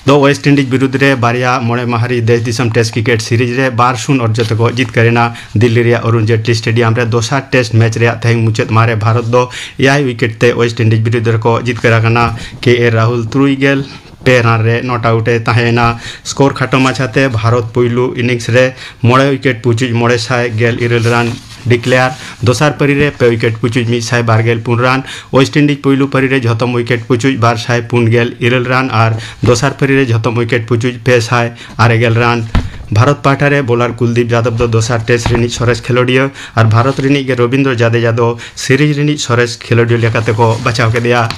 ᱫᱚ ᱳᱭᱮᱥᱴ ᱤᱱᱰᱤᱡᱽ ᱵᱤᱨᱩᱫᱽ ᱨᱮ ᱵᱟᱨᱭᱟ ᱢᱚᱬᱮ ᱢᱟᱦᱟ ᱨᱮ ᱫᱮᱥ ᱫᱤᱥᱚᱢ ᱴᱮᱥᱴ ᱠᱨᱤᱠᱮᱴ ᱥᱤᱨᱤᱡᱽ ᱨᱮ ᱵᱟᱨ ᱥᱩᱱ ᱚᱨᱡᱚ ᱛᱮᱠᱚ ᱡᱤᱛᱠᱟᱹᱨ ᱮᱱᱟ᱾ ᱫᱤᱞᱞᱤ ᱨᱮᱭᱟᱜ ᱚᱨᱩᱱ ᱡᱮᱴᱞᱤ ᱥᱴᱮᱰᱤᱭᱟᱢ ᱨᱮ ᱫᱚᱥᱟᱨ ᱴᱮᱥᱴ ᱢᱮᱪ ᱨᱮᱭᱟᱜ ᱛᱮᱦᱮᱧ ᱢᱩᱪᱟᱹᱫ ᱢᱟᱦᱟ ᱨᱮ ᱵᱷᱟᱨᱚᱛ ᱫᱚ ᱮᱭᱟᱭ ᱩᱭᱠᱮᱴ ᱛᱮ ᱳᱭᱮᱥᱴ ᱤᱱᱰᱤᱡᱽ ᱵᱤᱨᱩᱫᱽ ᱨᱮᱠᱚ ᱡᱤᱛᱠᱟᱹᱨ ᱟᱠᱟᱱᱟ᱾ ᱠᱮ ᱮᱞ ᱨᱟᱦᱩᱞ ᱛᱩᱨᱩᱭ ᱜᱮᱞ ᱯᱮ ᱨᱟᱱ ᱨᱮ ᱱᱚᱴ ᱟᱣᱩᱴ ᱮ ᱛᱟᱦᱮᱸ ᱮᱱᱟ᱾ ᱥᱠᱳᱨ ᱠᱷᱟᱴᱚ ᱢᱟᱪᱷᱟᱛᱮ ᱵᱷᱟᱨᱚᱛ ᱯᱩᱭᱞᱩ ᱤᱱᱤᱝᱥ ᱨᱮ ᱢᱚᱬᱮ ᱩᱭᱠᱮᱴ ᱯᱩᱪᱩᱡ ᱢᱚᱬᱮ ᱥᱟᱭ ᱜᱮᱞ ᱤᱨᱟᱹᱞ ᱨᱟᱱ ᱰᱤᱠᱞᱮᱭᱟᱨ, ᱫᱚᱥᱟᱨ ᱯᱟᱹᱨᱤ ᱨᱮ ᱯᱮ ᱩᱭᱠᱮᱴ ᱯᱩᱪᱩᱡ ᱢᱤᱫ ᱥᱟᱭ ᱵᱟᱨ ᱜᱮᱞ ᱯᱩᱱ ᱨᱟᱱ, ᱳᱭᱮᱥᱴ ᱤᱱᱰᱤᱡᱽ ᱯᱩᱭᱞᱩ ᱯᱟᱹᱨᱤ ᱨᱮ ᱡᱷᱚᱛᱚᱢ ᱩᱭᱠᱮᱴ ᱯᱩᱪᱩᱡ ᱵᱟᱨ ᱥᱟᱭ ᱯᱩᱱ ᱜᱮᱞ ᱤᱨᱟᱹᱞ ᱨᱟᱱ ᱟᱨ ᱫᱚᱥᱟᱨ ᱯᱟᱹᱨᱤ ᱨᱮ ᱡᱷᱚᱛᱚᱢ ᱩᱭᱠᱮᱴ ᱯᱩᱪᱩᱡ ᱯᱮ ᱥᱟᱭ ᱟᱨᱮ ᱜᱮᱞ ᱨᱟᱱ᱾ ᱵᱷᱟᱨᱚᱛ ᱯᱟᱦᱴᱟ ᱨᱮ ᱵᱚᱞᱟᱨ ᱠᱩᱞᱫᱤᱯ ᱡᱟᱫᱚᱵ ᱫᱚ ᱫᱚᱥᱟᱨ ᱴᱮᱥᱴ ᱨᱤᱱᱤᱡ ᱥᱚᱨᱮᱥ ᱠᱷᱮᱞᱳᱰᱤᱭᱟᱹ ᱟᱨ ᱵᱷᱟᱨᱚᱛ ᱨᱤᱱᱤᱡ ᱜᱮ ᱨᱚᱵᱤᱱᱫᱨᱚ ᱡᱟᱫᱮᱡᱟ ᱫᱚ ᱥᱤᱨᱤᱡᱽ ᱨᱤᱱᱤᱡ ᱥᱚᱨᱮᱥ ᱠᱷᱮᱞᱳᱰᱤᱭᱟᱹ ᱞᱮᱠᱟᱛᱮ ᱠᱚ ᱵᱟᱪᱷᱟᱣ ᱠᱮᱫᱮᱭᱟ᱾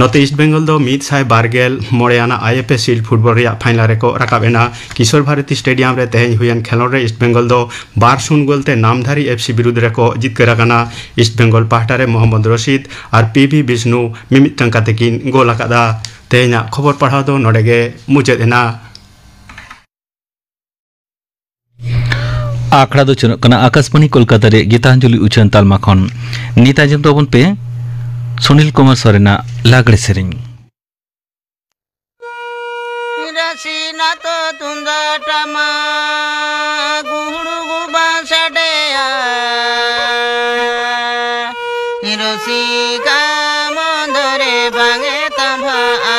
ᱱᱚᱛᱮ ᱤᱥᱴ ᱵᱮᱝᱜᱚᱞ ᱫᱚ ᱢᱤᱫ ᱥᱟᱭ ᱵᱟᱨ ᱜᱮᱞ ᱢᱚᱬᱮ ᱟᱱᱟᱜ I F A shield football ᱨᱮᱭᱟᱜ ᱯᱷᱟᱭᱱᱟᱞ ᱨᱮᱠᱚ ᱨᱟᱠᱟᱵ ᱮᱱᱟ᱾ ᱠᱤᱥᱳᱨ ᱵᱷᱟᱨᱚᱛᱤ ᱥᱴᱮᱰᱤᱭᱟᱢ ᱨᱮ ᱛᱮᱦᱮᱧ ᱦᱩᱭᱮᱱ ᱠᱷᱮᱞᱳᱰ ᱨᱮ ᱤᱥᱴ ᱵᱮᱝᱜᱚᱞ ᱫᱚ ᱵᱟᱨ ᱥᱩᱱ ᱜᱳᱞ ᱛᱮ ᱱᱟᱢᱫᱷᱟᱨᱤ ᱮᱯᱷ ᱥᱤ ᱵᱤᱨᱩᱫᱽ ᱨᱮᱠᱚ ᱡᱤᱛᱠᱟᱹᱨ ᱟᱠᱟᱱᱟ᱾ ᱤᱥᱴ ᱵᱮᱝᱜᱚᱞ ᱯᱟᱦᱴᱟ ᱨᱮ ᱢᱚᱦᱚᱢᱢᱚᱫᱽ ᱨᱚᱥᱤᱫ ᱟᱨ ᱯᱤ ᱵᱷᱤ ᱵᱤᱥᱱᱩ ᱢᱤᱢᱤᱫᱴᱟᱝ ᱠᱟᱛᱮ ᱠᱤᱱ ᱜᱳᱞ ᱟᱠᱟᱫᱟ᱾ ᱛᱮᱦᱮᱧᱟᱜ ᱠᱷᱚᱵᱚᱨ ᱯᱟᱲᱦᱟᱣ ᱫᱚ ᱱᱚᱰᱮ ᱜᱮ ᱢᱩᱪᱟᱹᱫ ᱮᱱᱟ᱾ ᱟᱠᱷᱲᱟ ᱫᱚ ᱪᱟᱹᱞᱩᱜ ᱠᱟᱱᱟ ᱟᱠᱟᱥᱵᱟᱬᱤ ᱠᱳᱞᱠᱟᱛᱟ ᱨᱮ ᱜᱤᱛᱟᱧᱡᱚᱞᱤ ᱩᱪᱷᱟᱹᱱ ᱛᱟᱞᱢᱟ ᱠᱷᱚᱱ᱾ ᱱᱤᱛ ᱟᱸᱡᱚᱢ ᱛᱟᱵᱚᱱ ᱯᱮ ᱥᱩᱱᱤᱞ ᱠᱩᱢᱟᱨ ᱥᱚᱨᱮᱱᱟᱜ ᱞᱟᱜᱽᱲᱮ ᱥᱮᱨᱮᱧ᱾ ᱨᱟᱥᱤᱱᱟᱛᱚ ᱛᱩᱢᱫᱟᱜ ᱴᱟᱢᱟᱠ ᱜᱩᱦᱩᱲᱩ ᱜᱩᱵᱟᱝ ᱥᱟᱰᱮᱭᱟ᱾ ᱨᱩᱥᱤᱠᱟ ᱢᱚᱱᱫᱚᱨᱮ ᱵᱟᱝᱮ ᱛᱟᱸᱵᱷᱟᱜᱼᱟ᱾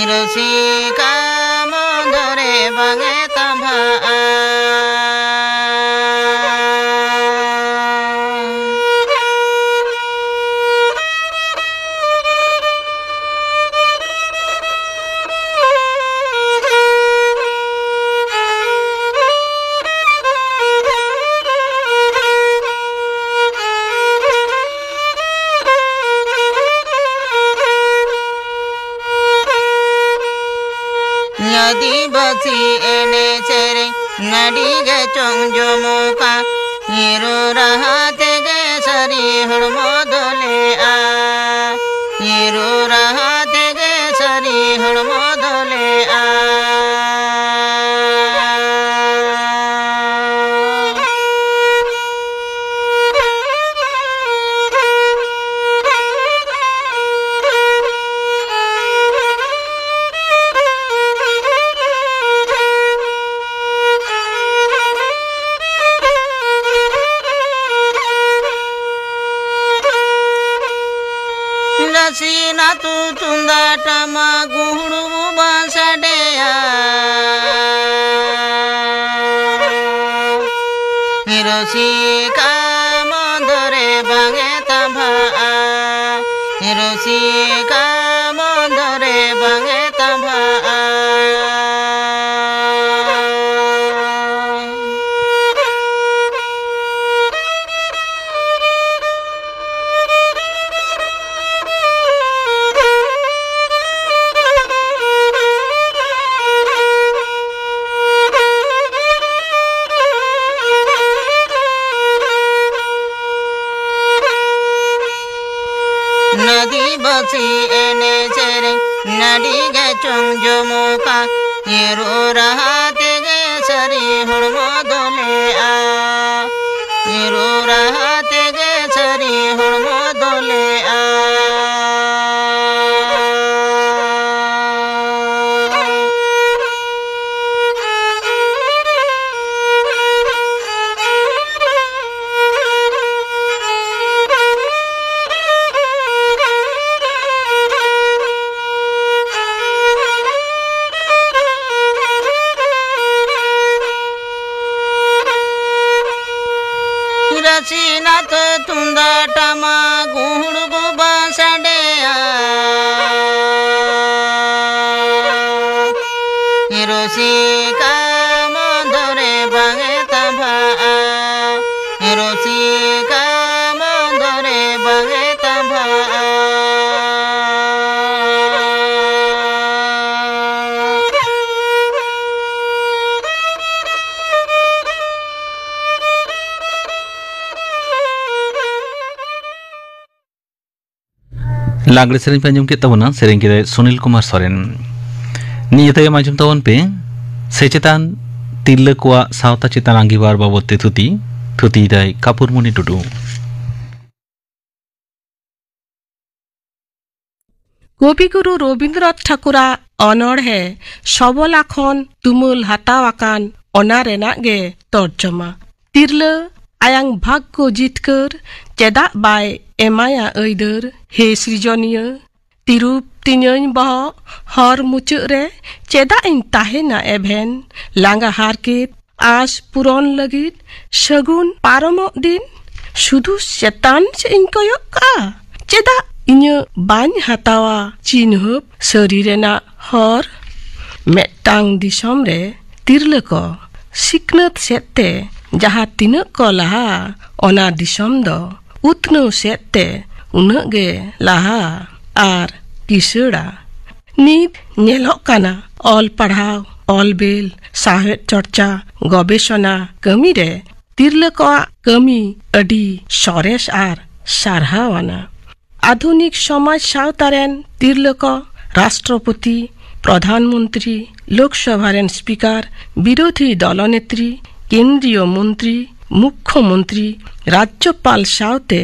ᱨᱩᱥᱤᱠᱟ ᱢᱚᱱᱫᱚᱨᱮ ᱵᱟᱝᱮ ᱛᱟᱸᱵᱷᱟᱜᱼᱟ᱾ ᱟᱹᱫᱤᱵᱟᱹᱥᱤ ᱮᱱᱮᱡ ᱥᱮᱨᱮᱧ ᱱᱟᱹᱰᱤ ᱜᱮ ᱪᱚᱝ ᱡᱚᱢᱚᱠᱟ᱾ ᱦᱤᱨᱳ ᱨᱟᱦᱟ ᱛᱮᱜᱮ ᱥᱟᱹᱨᱤ ᱦᱚᱲᱢᱚ ᱫᱚᱞᱮᱜᱼᱟ᱾ ᱦᱤᱨᱳ ᱨᱟᱦᱟ ᱛᱮᱜᱮ ᱥᱟᱹᱨᱤ ᱦᱚᱲᱢᱚ ᱫᱚᱞᱮᱜᱼᱟ᱾ ᱥᱤᱱᱟᱹᱛᱩ ᱛᱩᱢᱫᱟᱜ ᱴᱟᱢᱟᱠ ᱜᱩᱦᱩᱲ ᱵᱩᱵᱟᱹ ᱥᱟᱰᱮᱭᱟ᱾ ᱨᱩᱥᱤᱠᱟ ᱢᱚᱱᱫᱚᱨᱮ ᱵᱟᱝ ᱮ ᱛᱟᱸᱵᱷᱟᱜᱼᱟ᱾ ᱨᱩᱥᱤᱠᱟ ᱢᱚᱱᱫᱚᱨᱮ ᱵᱟᱝ ᱮ ᱛᱟᱸᱵᱷᱟᱜᱼᱟ᱾ ᱟᱹᱫᱤᱵᱟᱹᱥᱤ ᱮᱱᱮᱡ ᱥᱮᱨᱮᱧ ᱱᱟᱹᱰᱤ ᱜᱮ ᱪᱚᱝ ᱡᱚᱢᱚᱠᱟ᱾ ᱨᱩ ᱨᱟᱦᱟ ᱛᱮᱜᱮ ᱥᱟᱹᱨᱤ ᱦᱚᱲᱢᱚ ᱫᱚᱞᱮᱜᱼᱟ᱾ ᱨᱩ ᱨᱟᱦᱟ ᱛᱮᱜᱮ ᱥᱟᱹᱨᱤ ᱦᱚᱲᱢᱚ ᱫᱚᱞᱮᱜᱼᱟ᱾ ᱨᱟᱥᱤᱱᱟᱛᱷ ᱛᱩᱢᱫᱟᱜ ᱴᱟᱢᱟᱠ ᱜᱩᱦᱩᱲ ᱜᱩᱵᱟ ᱥᱟᱰᱮᱭᱟ᱾ ᱨᱩᱥᱤᱠᱟ ᱢᱚᱱᱫᱚᱨᱮ ᱵᱟᱝ ᱮ ᱛᱟᱸᱵᱷᱟᱜᱼᱟ᱾ ᱨᱩᱥᱤᱠᱟ ᱢᱚᱱᱫᱚᱨᱮ ᱵᱟᱝ ᱮ ᱛᱟᱸᱵᱷᱟᱜᱼᱟ᱾ ᱞᱟᱜᱽᱲᱮ ᱥᱮᱨᱮᱧ ᱯᱮ ᱟᱸᱡᱚᱢ ᱠᱮᱫ ᱛᱟᱵᱚᱱᱟ, ᱥᱮᱨᱮᱧ ᱠᱮᱫᱟᱭ ᱥᱩᱱᱤᱞ ᱠᱩᱢᱟᱨ ᱥᱚᱨᱮᱱ᱾ ᱱᱤᱭᱟᱹ ᱛᱟᱭᱚᱢ ᱟᱸᱡᱚᱢ ᱛᱟᱵᱚᱱ ᱯᱮ ᱥᱮᱪᱮᱛᱟᱱ ᱛᱤᱨᱞᱟᱹ ᱠᱚᱣᱟᱜ ᱥᱟᱶᱛᱟ ᱪᱮᱛᱟᱱ ᱟᱸᱜᱤᱵᱷᱟᱨ ᱵᱟᱵᱚᱛ ᱛᱮ ᱛᱷᱩᱛᱤ, ᱛᱷᱩᱛᱤᱭᱮᱫᱟᱭ ᱠᱟᱯᱩᱨᱢᱩᱱᱤ ᱴᱩᱰᱩ᱾ ᱠᱚᱵᱤᱜᱩᱨᱩ ᱨᱚᱵᱤᱱᱫᱨᱚᱱᱟᱛᱷ ᱴᱷᱟᱹᱠᱩᱨᱟᱜ ᱚᱱᱚᱬᱦᱮ ᱥᱚᱵᱚᱞᱟ ᱠᱷᱚᱱ ᱛᱩᱢᱟᱹᱞ ᱦᱟᱛᱟᱣ ᱟᱠᱟᱱ ᱚᱱᱟ ᱨᱮᱱᱟᱜ ᱜᱮ ᱛᱚᱨᱡᱚᱢᱟ᱾ ᱛᱤᱨᱞᱟᱹ ᱟᱭᱟᱝ ᱵᱷᱟᱜᱽᱜᱚ ᱡᱤᱛᱠᱟᱹᱨ ᱪᱮᱫᱟᱜ ᱵᱟᱭ ᱮᱢᱟᱭᱟ ᱟᱹᱭᱫᱟᱹᱨ? ᱦᱮ ᱥᱤᱨᱡᱚᱱᱤᱭᱟᱹ, ᱛᱤᱨᱩᱯ ᱛᱤᱧᱟᱹᱧ ᱵᱚᱦᱚᱜ ᱦᱚᱨ ᱢᱩᱪᱟᱹᱫ ᱨᱮ, ᱪᱮᱫᱟᱜ ᱤᱧ ᱛᱟᱦᱮᱱᱟ ᱮᱵᱷᱮᱱ? ᱞᱟᱸᱜᱟ ᱦᱟᱨᱠᱮᱛ ᱟᱸᱥ ᱯᱩᱨᱚᱱ ᱞᱟᱹᱜᱤᱫ ᱥᱟᱹᱜᱩᱱ ᱯᱟᱨᱚᱢᱚᱜ ᱫᱤᱱ ᱥᱩᱫᱷᱩ ᱪᱮᱛᱟᱱ ᱥᱮᱫ ᱤᱧ ᱠᱚᱭᱚᱜ ᱠᱟᱜᱼᱟ? ᱪᱮᱫᱟᱜ ᱤᱧᱟᱹᱜ ᱵᱟᱹᱧ ᱦᱟᱛᱟᱣᱟ ᱪᱤᱱᱦᱟᱹᱯ ᱥᱟᱹᱨᱤ ᱨᱮᱱᱟᱜ ᱦᱚᱨ? ᱢᱤᱫᱴᱟᱝ ᱫᱤᱥᱚᱢ ᱨᱮ ᱛᱤᱨᱞᱟᱹ ᱠᱚ ᱥᱤᱠᱷᱱᱟᱹᱛ ᱥᱮᱫ ᱛᱮ ᱡᱟᱦᱟᱸ ᱛᱤᱱᱟᱹᱜ ᱠᱚ ᱞᱟᱦᱟᱜᱼᱟ, ᱚᱱᱟ ᱫᱤᱥᱚᱢ ᱫᱚ ᱩᱛᱱᱟᱹᱣ ᱥᱮᱫ ᱛᱮ ᱩᱱᱟᱹᱜ ᱜᱮ ᱞᱟᱦᱟᱜᱼᱟ ᱟᱨ ᱠᱤᱥᱟᱹᱲᱟ᱾ ᱱᱤᱛ ᱧᱮᱞᱚᱜ ᱠᱟᱱᱟ, ᱚᱞ ᱯᱟᱲᱦᱟᱣ, ᱚᱞ ᱵᱮᱞ, ᱥᱟᱶᱦᱮᱫ ᱪᱚᱨᱪᱟ, ᱜᱚᱵᱮᱥᱚᱱᱟ ᱠᱟᱹᱢᱤ ᱨᱮ ᱛᱤᱨᱞᱟᱹ ᱠᱚᱣᱟᱜ ᱠᱟᱹᱢᱤ ᱟᱹᱰᱤ ᱥᱚᱨᱮᱥ ᱟᱨ ᱥᱟᱨᱦᱟᱣ ᱟᱱᱟ᱾ ᱟᱫᱷᱩᱱᱤᱠ ᱥᱚᱢᱟᱡᱽ ᱥᱟᱶᱛᱟ ᱨᱮᱱ ᱛᱤᱨᱞᱟᱹ ᱠᱚ ᱨᱟᱥᱴᱨᱚᱯᱚᱛᱤ, ᱯᱨᱚᱫᱷᱟᱱ ᱢᱚᱱᱛᱨᱤ, ᱞᱳᱠᱥᱚᱵᱷᱟ ᱨᱮᱱ ᱥᱯᱤᱠᱟᱨ, ᱵᱤᱨᱳᱫᱷᱤ ᱫᱚᱞᱚᱱᱮᱛᱨᱤ, ᱠᱮᱱᱫᱨᱤᱭᱚ ᱢᱚᱱᱛᱨᱤ, ᱢᱩᱠᱠᱷᱚ ᱢᱚᱱᱛᱨᱤ, ᱨᱟᱡᱽᱡᱚᱯᱟᱞ ᱥᱟᱶᱛᱮ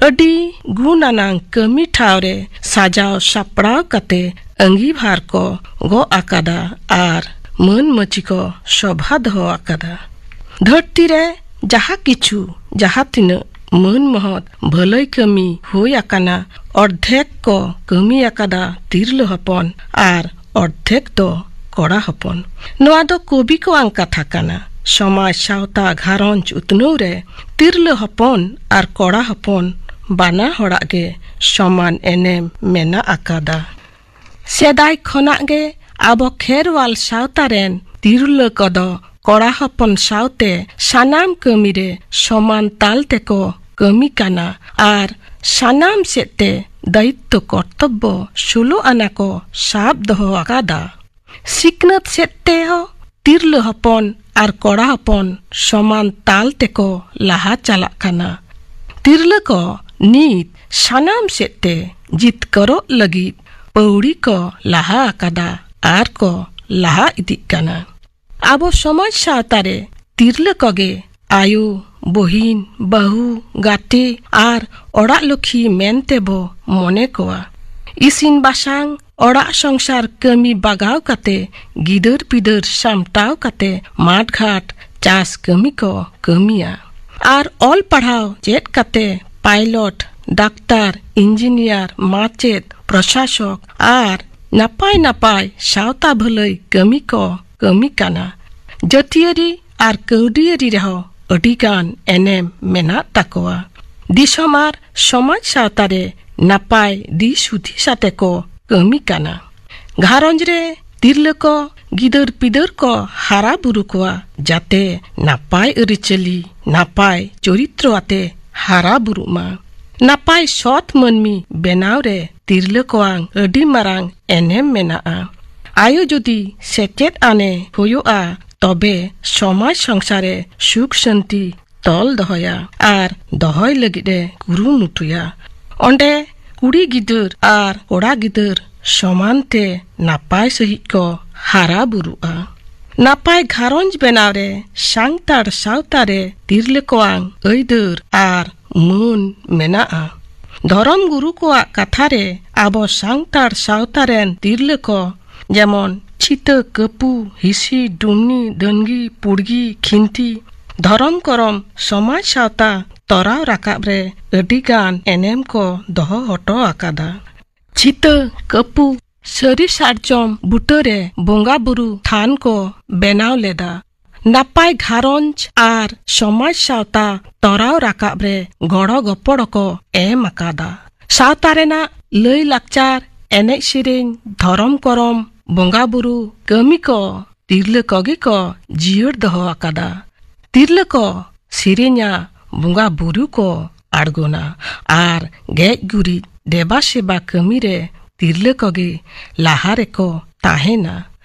ᱟᱹᱰᱤ ᱜᱩᱱ ᱟᱱᱟᱝ ᱠᱟᱹᱢᱤ ᱴᱷᱟᱶ ᱨᱮ ᱥᱟᱡᱟᱣ ᱥᱟᱯᱲᱟᱣ ᱠᱟᱛᱮ ᱟᱺᱜᱤᱵᱷᱟᱨ ᱠᱚ ᱜᱚᱜ ᱟᱠᱟᱫᱟ ᱟᱨ ᱢᱟᱹᱱ ᱢᱟᱹᱪᱤ ᱠᱚ ᱥᱚᱵᱷᱟ ᱫᱚᱦᱚ ᱟᱠᱟᱫᱟ᱾ ᱫᱷᱟᱹᱨᱛᱤ ᱨᱮ ᱡᱟᱦᱟᱸ ᱠᱤᱪᱷᱩ, ᱡᱟᱦᱟᱸ ᱛᱤᱱᱟᱹᱜ ᱢᱟᱹᱱ ᱢᱚᱦᱚᱛ ᱵᱷᱟᱹᱞᱟᱹᱭ ᱠᱟᱹᱢᱤ ᱦᱩᱭ ᱟᱠᱟᱱᱟ, ᱚᱨᱫᱷᱮᱠ ᱠᱚ ᱠᱟᱹᱢᱤ ᱟᱠᱟᱫᱟ ᱛᱤᱨᱞᱟᱹ ᱦᱚᱯᱚᱱ ᱟᱨ ᱚᱨᱫᱷᱮᱠ ᱫᱚ ᱠᱚᱲᱟ ᱦᱚᱯᱚᱱ᱾ ᱱᱚᱣᱟ ᱫᱚ ᱠᱚᱵᱤ ᱠᱚᱣᱟᱝ ᱠᱟᱛᱷᱟ ᱠᱟᱱᱟ᱾ ᱥᱚᱢᱟᱡᱽ, ᱥᱟᱶᱛᱟ, ᱜᱷᱟᱨᱚᱸᱡᱽ ᱩᱛᱱᱟᱹᱣ ᱨᱮ ᱛᱤᱨᱞᱟᱹ ᱦᱚᱯᱚᱱ ᱟᱨ ᱠᱚᱲᱟ ᱦᱚᱯᱚᱱ ᱵᱟᱱᱟ ᱦᱚᱲᱟᱜ ᱜᱮ ᱥᱚᱢᱟᱱ ᱮᱱᱮᱢ ᱢᱮᱱᱟᱜ ᱟᱠᱟᱫᱟ᱾ ᱥᱮᱫᱟᱭ ᱠᱷᱚᱱᱟᱜ ᱜᱮ ᱟᱵᱚ ᱠᱷᱮᱨᱣᱟᱞ ᱥᱟᱶᱛᱟ ᱨᱮᱱ ᱛᱤᱨᱞᱟᱹ ᱠᱚᱫᱚ ᱠᱚᱲᱟ ᱦᱚᱯᱚᱱ ᱥᱟᱶᱛᱮ ᱥᱟᱱᱟᱢ ᱠᱟᱹᱢᱤ ᱨᱮ ᱥᱚᱢᱟᱱ ᱛᱟᱞ ᱛᱮᱠᱚ ᱠᱟᱹᱢᱤ ᱠᱟᱱᱟ ᱟᱨ ᱥᱟᱱᱟᱢ ᱥᱮᱫ ᱛᱮ ᱫᱟᱭᱤᱛᱛᱚ ᱠᱚᱨᱛᱚᱵᱵᱚ ᱥᱳᱞᱳ ᱟᱱᱟ ᱠᱚ ᱥᱟᱵ ᱫᱚᱦᱚ ᱟᱠᱟᱫᱟ᱾ ᱥᱤᱠᱷᱱᱟᱹᱛ ᱥᱮᱫ ᱛᱮᱦᱚᱸ ᱛᱤᱨᱞᱟᱹ ᱦᱚᱯᱚᱱ ᱟᱨ ᱠᱚᱲᱟ ᱦᱚᱯᱚᱱ ᱥᱚᱢᱟᱱ ᱛᱟᱞ ᱛᱮᱠᱚ ᱞᱟᱦᱟ ᱪᱟᱞᱟᱜ ᱠᱟᱱᱟ᱾ ᱛᱤᱨᱞᱟᱹ ᱠᱚ ᱱᱤᱛ ᱥᱟᱱᱟᱢ ᱥᱮᱫ ᱛᱮ ᱡᱤᱛᱠᱟᱹᱨᱚᱜ ᱞᱟᱹᱜᱤᱫ ᱯᱟᱹᱣᱲᱤ ᱠᱚ ᱞᱟᱦᱟ ᱟᱠᱟᱫᱟ ᱟᱨ ᱠᱚ ᱞᱟᱦᱟ ᱤᱫᱤᱜ ᱠᱟᱱᱟ᱾ ᱟᱵᱚ ᱥᱚᱢᱟᱡᱽ ᱥᱟᱶᱛᱟ ᱨᱮ ᱛᱤᱨᱞᱟᱹ ᱠᱚᱜᱮ ᱟᱭᱳ, ᱵᱚᱦᱤᱱ, ᱵᱟᱹᱦᱩ, ᱜᱟᱛᱮ ᱟᱨ ᱚᱲᱟᱜ ᱞᱚᱠᱷᱤ ᱢᱮᱱᱛᱮ ᱵᱚ ᱢᱚᱱᱮ ᱠᱚᱣᱟ᱾ ᱤᱥᱤᱱ ᱵᱟᱥᱟᱝ, ᱚᱲᱟᱜ ᱥᱚᱝᱥᱟᱨ ᱠᱟᱹᱢᱤ ᱵᱟᱜᱟᱣ ᱠᱟᱛᱮ, ᱜᱤᱫᱟᱹᱨ ᱯᱤᱫᱟᱹᱨ ᱥᱟᱢᱴᱟᱣ ᱠᱟᱛᱮ, ᱢᱟᱴ ᱜᱷᱟᱴ ᱪᱟᱥ ᱠᱟᱹᱢᱤ ᱠᱚ ᱠᱟᱹᱢᱤᱭᱟ᱾ ᱟᱨ ᱚᱞ ᱯᱟᱲᱦᱟᱣ ᱪᱮᱫ ᱠᱟᱛᱮ ᱯᱟᱭᱞᱚᱴ, ᱰᱟᱠᱛᱟᱨ, ᱤᱧᱡᱤᱱᱤᱭᱟᱨ, ᱢᱟᱪᱮᱫ, ᱯᱨᱚᱥᱟᱥᱚᱠ ᱟᱨ ᱱᱟᱯᱟᱭ ᱱᱟᱯᱟᱭ ᱥᱟᱶᱛᱟ ᱵᱷᱟᱹᱞᱟᱹᱭ ᱠᱟᱹᱢᱤ ᱠᱚ ᱠᱟᱹᱢᱤ ᱠᱟᱱᱟ᱾ ᱡᱟᱹᱛᱤᱭᱟᱹᱨᱤ ᱟᱨ ᱠᱟᱹᱣᱰᱤᱭᱟᱹᱨᱤ ᱨᱮᱦᱚᱸ ᱟᱹᱰᱤᱜᱟᱱ ᱮᱱᱮᱢ ᱢᱮᱱᱟᱜ ᱛᱟᱠᱚᱣᱟ᱾ ᱫᱤᱥᱚᱢ ᱟᱨ ᱥᱚᱢᱟᱡᱽ ᱥᱟᱶᱛᱟ ᱨᱮ ᱱᱟᱯᱟᱭ ᱫᱤᱥ ᱦᱩᱫᱤᱥ ᱟᱛᱮ ᱠᱚ ᱠᱟᱹᱢᱤ ᱠᱟᱱᱟ᱾ ᱜᱷᱟᱨᱚᱸᱡᱽ ᱨᱮ ᱛᱤᱨᱞᱟᱹ ᱠᱚ ᱜᱤᱫᱟᱹᱨ ᱯᱤᱫᱟᱹᱨ ᱠᱚ ᱦᱟᱨᱟ ᱵᱩᱨᱩ ᱠᱚᱣᱟ, ᱡᱟᱛᱮ ᱱᱟᱯᱟᱭ ᱟᱹᱨᱤᱪᱟᱹᱞᱤ, ᱱᱟᱯᱟᱭ ᱪᱚᱨᱤᱛᱨᱚ ᱟᱛᱮ ᱦᱟᱨᱟ ᱵᱩᱨᱩᱜ ᱢᱟ᱾ ᱱᱟᱯᱟᱭ ᱥᱚᱛ ᱢᱟᱹᱱᱢᱤ ᱵᱮᱱᱟᱣ ᱨᱮ ᱛᱤᱨᱞᱟᱹ ᱠᱚᱣᱟᱝ ᱟᱹᱰᱤ ᱢᱟᱨᱟᱝ ᱮᱱᱮᱢ ᱢᱮᱱᱟᱜᱼᱟ᱾ ᱟᱭᱳ ᱡᱩᱫᱤ ᱥᱮᱪᱮᱫ ᱟᱱᱮ ᱦᱩᱭᱩᱜᱼᱟ, ᱛᱚᱵᱮ ᱥᱚᱢᱟᱡᱽ ᱥᱚᱝᱥᱟᱨ ᱨᱮ ᱥᱩᱠ ᱥᱟᱹᱱᱛᱤ ᱛᱚᱞ ᱫᱚᱦᱚᱭᱟ ᱟᱨ ᱫᱚᱦᱚᱭ ᱞᱟᱹᱜᱤᱫ ᱮ ᱠᱩᱨᱩᱢᱩᱴᱩᱭᱟ᱾ ᱚᱸᱰᱮ ᱠᱩᱲᱤ ᱜᱤᱫᱟᱹᱨ ᱟᱨ ᱠᱚᱲᱟ ᱜᱤᱫᱟᱹᱨ ᱥᱚᱢᱟᱱ ᱛᱮ ᱱᱟᱯᱟᱭ ᱥᱟᱺᱦᱤᱡ ᱠᱚ ᱦᱟᱨᱟ ᱵᱩᱨᱩᱜᱼᱟ᱾ ᱱᱟᱯᱟᱭ ᱜᱷᱟᱨᱚᱸᱡᱽ ᱵᱮᱱᱟᱣ ᱨᱮ ᱥᱟᱱᱛᱟᱲ ᱥᱟᱶᱛᱟ ᱨᱮ ᱛᱤᱨᱞᱟᱹ ᱠᱚᱣᱟᱝ ᱟᱹᱭᱫᱟᱹᱨ ᱟᱨ ᱢᱟᱹᱱ ᱢᱮᱱᱟᱜᱼᱟ᱾ ᱫᱷᱚᱨᱚᱢ ᱜᱩᱨᱩ ᱠᱚᱣᱟᱜ ᱠᱟᱛᱷᱟ ᱨᱮ ᱟᱵᱚ ᱥᱟᱱᱛᱟᱲ ᱥᱟᱶᱛᱟ ᱨᱮᱱ ᱛᱤᱨᱞᱟᱹ ᱠᱚ ᱡᱮᱢᱚᱱ ᱪᱷᱤᱛᱟᱹ, ᱠᱟᱹᱯᱩ, ᱦᱤᱥᱤ, ᱰᱩᱢᱱᱤ, ᱫᱟᱹᱱᱜᱤ, ᱯᱩᱲᱜᱤ, ᱠᱷᱤᱱᱛᱤ, ᱫᱷᱚᱨᱚᱢ ᱠᱚᱨᱚᱢ, ᱥᱚᱢᱟᱡᱽ ᱥᱟᱶᱛᱟ ᱛᱚᱨᱟᱣ ᱨᱟᱠᱟᱵ ᱨᱮ ᱟᱹᱰᱤ ᱜᱟᱱ ᱮᱱᱮᱢ ᱠᱚ ᱫᱚᱦᱚ ᱦᱚᱴᱚ ᱟᱠᱟᱫᱟ᱾ ᱪᱷᱤᱛᱟᱹ, ᱠᱟᱹᱯᱩ, ᱥᱟᱹᱨᱤ ᱥᱟᱨᱡᱚᱢ ᱵᱩᱴᱟᱹᱨᱮ ᱵᱚᱸᱜᱟ ᱵᱩᱨᱩ ᱛᱷᱟᱱ ᱠᱚ ᱵᱮᱱᱟᱣ ᱞᱮᱫᱟ᱾ ᱱᱟᱯᱟᱭ ᱜᱷᱟᱨᱚᱸᱡᱽ ᱟᱨ ᱥᱚᱢᱟᱡᱽ ᱥᱟᱶᱛᱟ ᱛᱚᱨᱟᱣ ᱨᱟᱠᱟᱵ ᱨᱮ ᱜᱚᱲᱚ ᱜᱚᱯᱚᱲ ᱠᱚ ᱮᱢ ᱟᱠᱟᱫᱟ᱾ ᱥᱟᱶᱛᱟ ᱨᱮᱱᱟᱜ ᱞᱟᱹᱭ ᱞᱟᱠᱪᱟᱨ, ᱮᱱᱮᱡ ᱥᱮᱨᱮᱧ, ᱫᱷᱚᱨᱚᱢ ᱠᱚᱨᱚᱢ, ᱵᱚᱸᱜᱟ ᱵᱩᱨᱩ, ᱠᱟᱹᱢᱤ ᱠᱚ ᱛᱤᱨᱞᱟᱹ ᱠᱚᱜᱮ ᱠᱚ ᱡᱤᱭᱟᱹᱲ ᱫᱚᱦᱚ ᱟᱠᱟᱫᱟ᱾ ᱛᱤᱨᱞᱟᱹ ᱠᱚ ᱥᱮᱨᱮᱧᱟ, ᱵᱚᱸᱜᱟ ᱵᱩᱨᱩ ᱠᱚ ᱟᱬᱜᱚᱱᱟ ᱟᱨ ᱜᱮᱡ ᱜᱩᱨᱤᱡ ᱫᱮᱵᱟ ᱥᱮᱵᱟ ᱠᱟᱹᱢᱤ ᱨᱮ ᱛᱤᱨᱞᱟᱹ ᱠᱚᱜᱮ ᱞᱟᱦᱟ ᱨᱮᱠᱚ ᱛᱟᱦᱮᱱᱟ᱾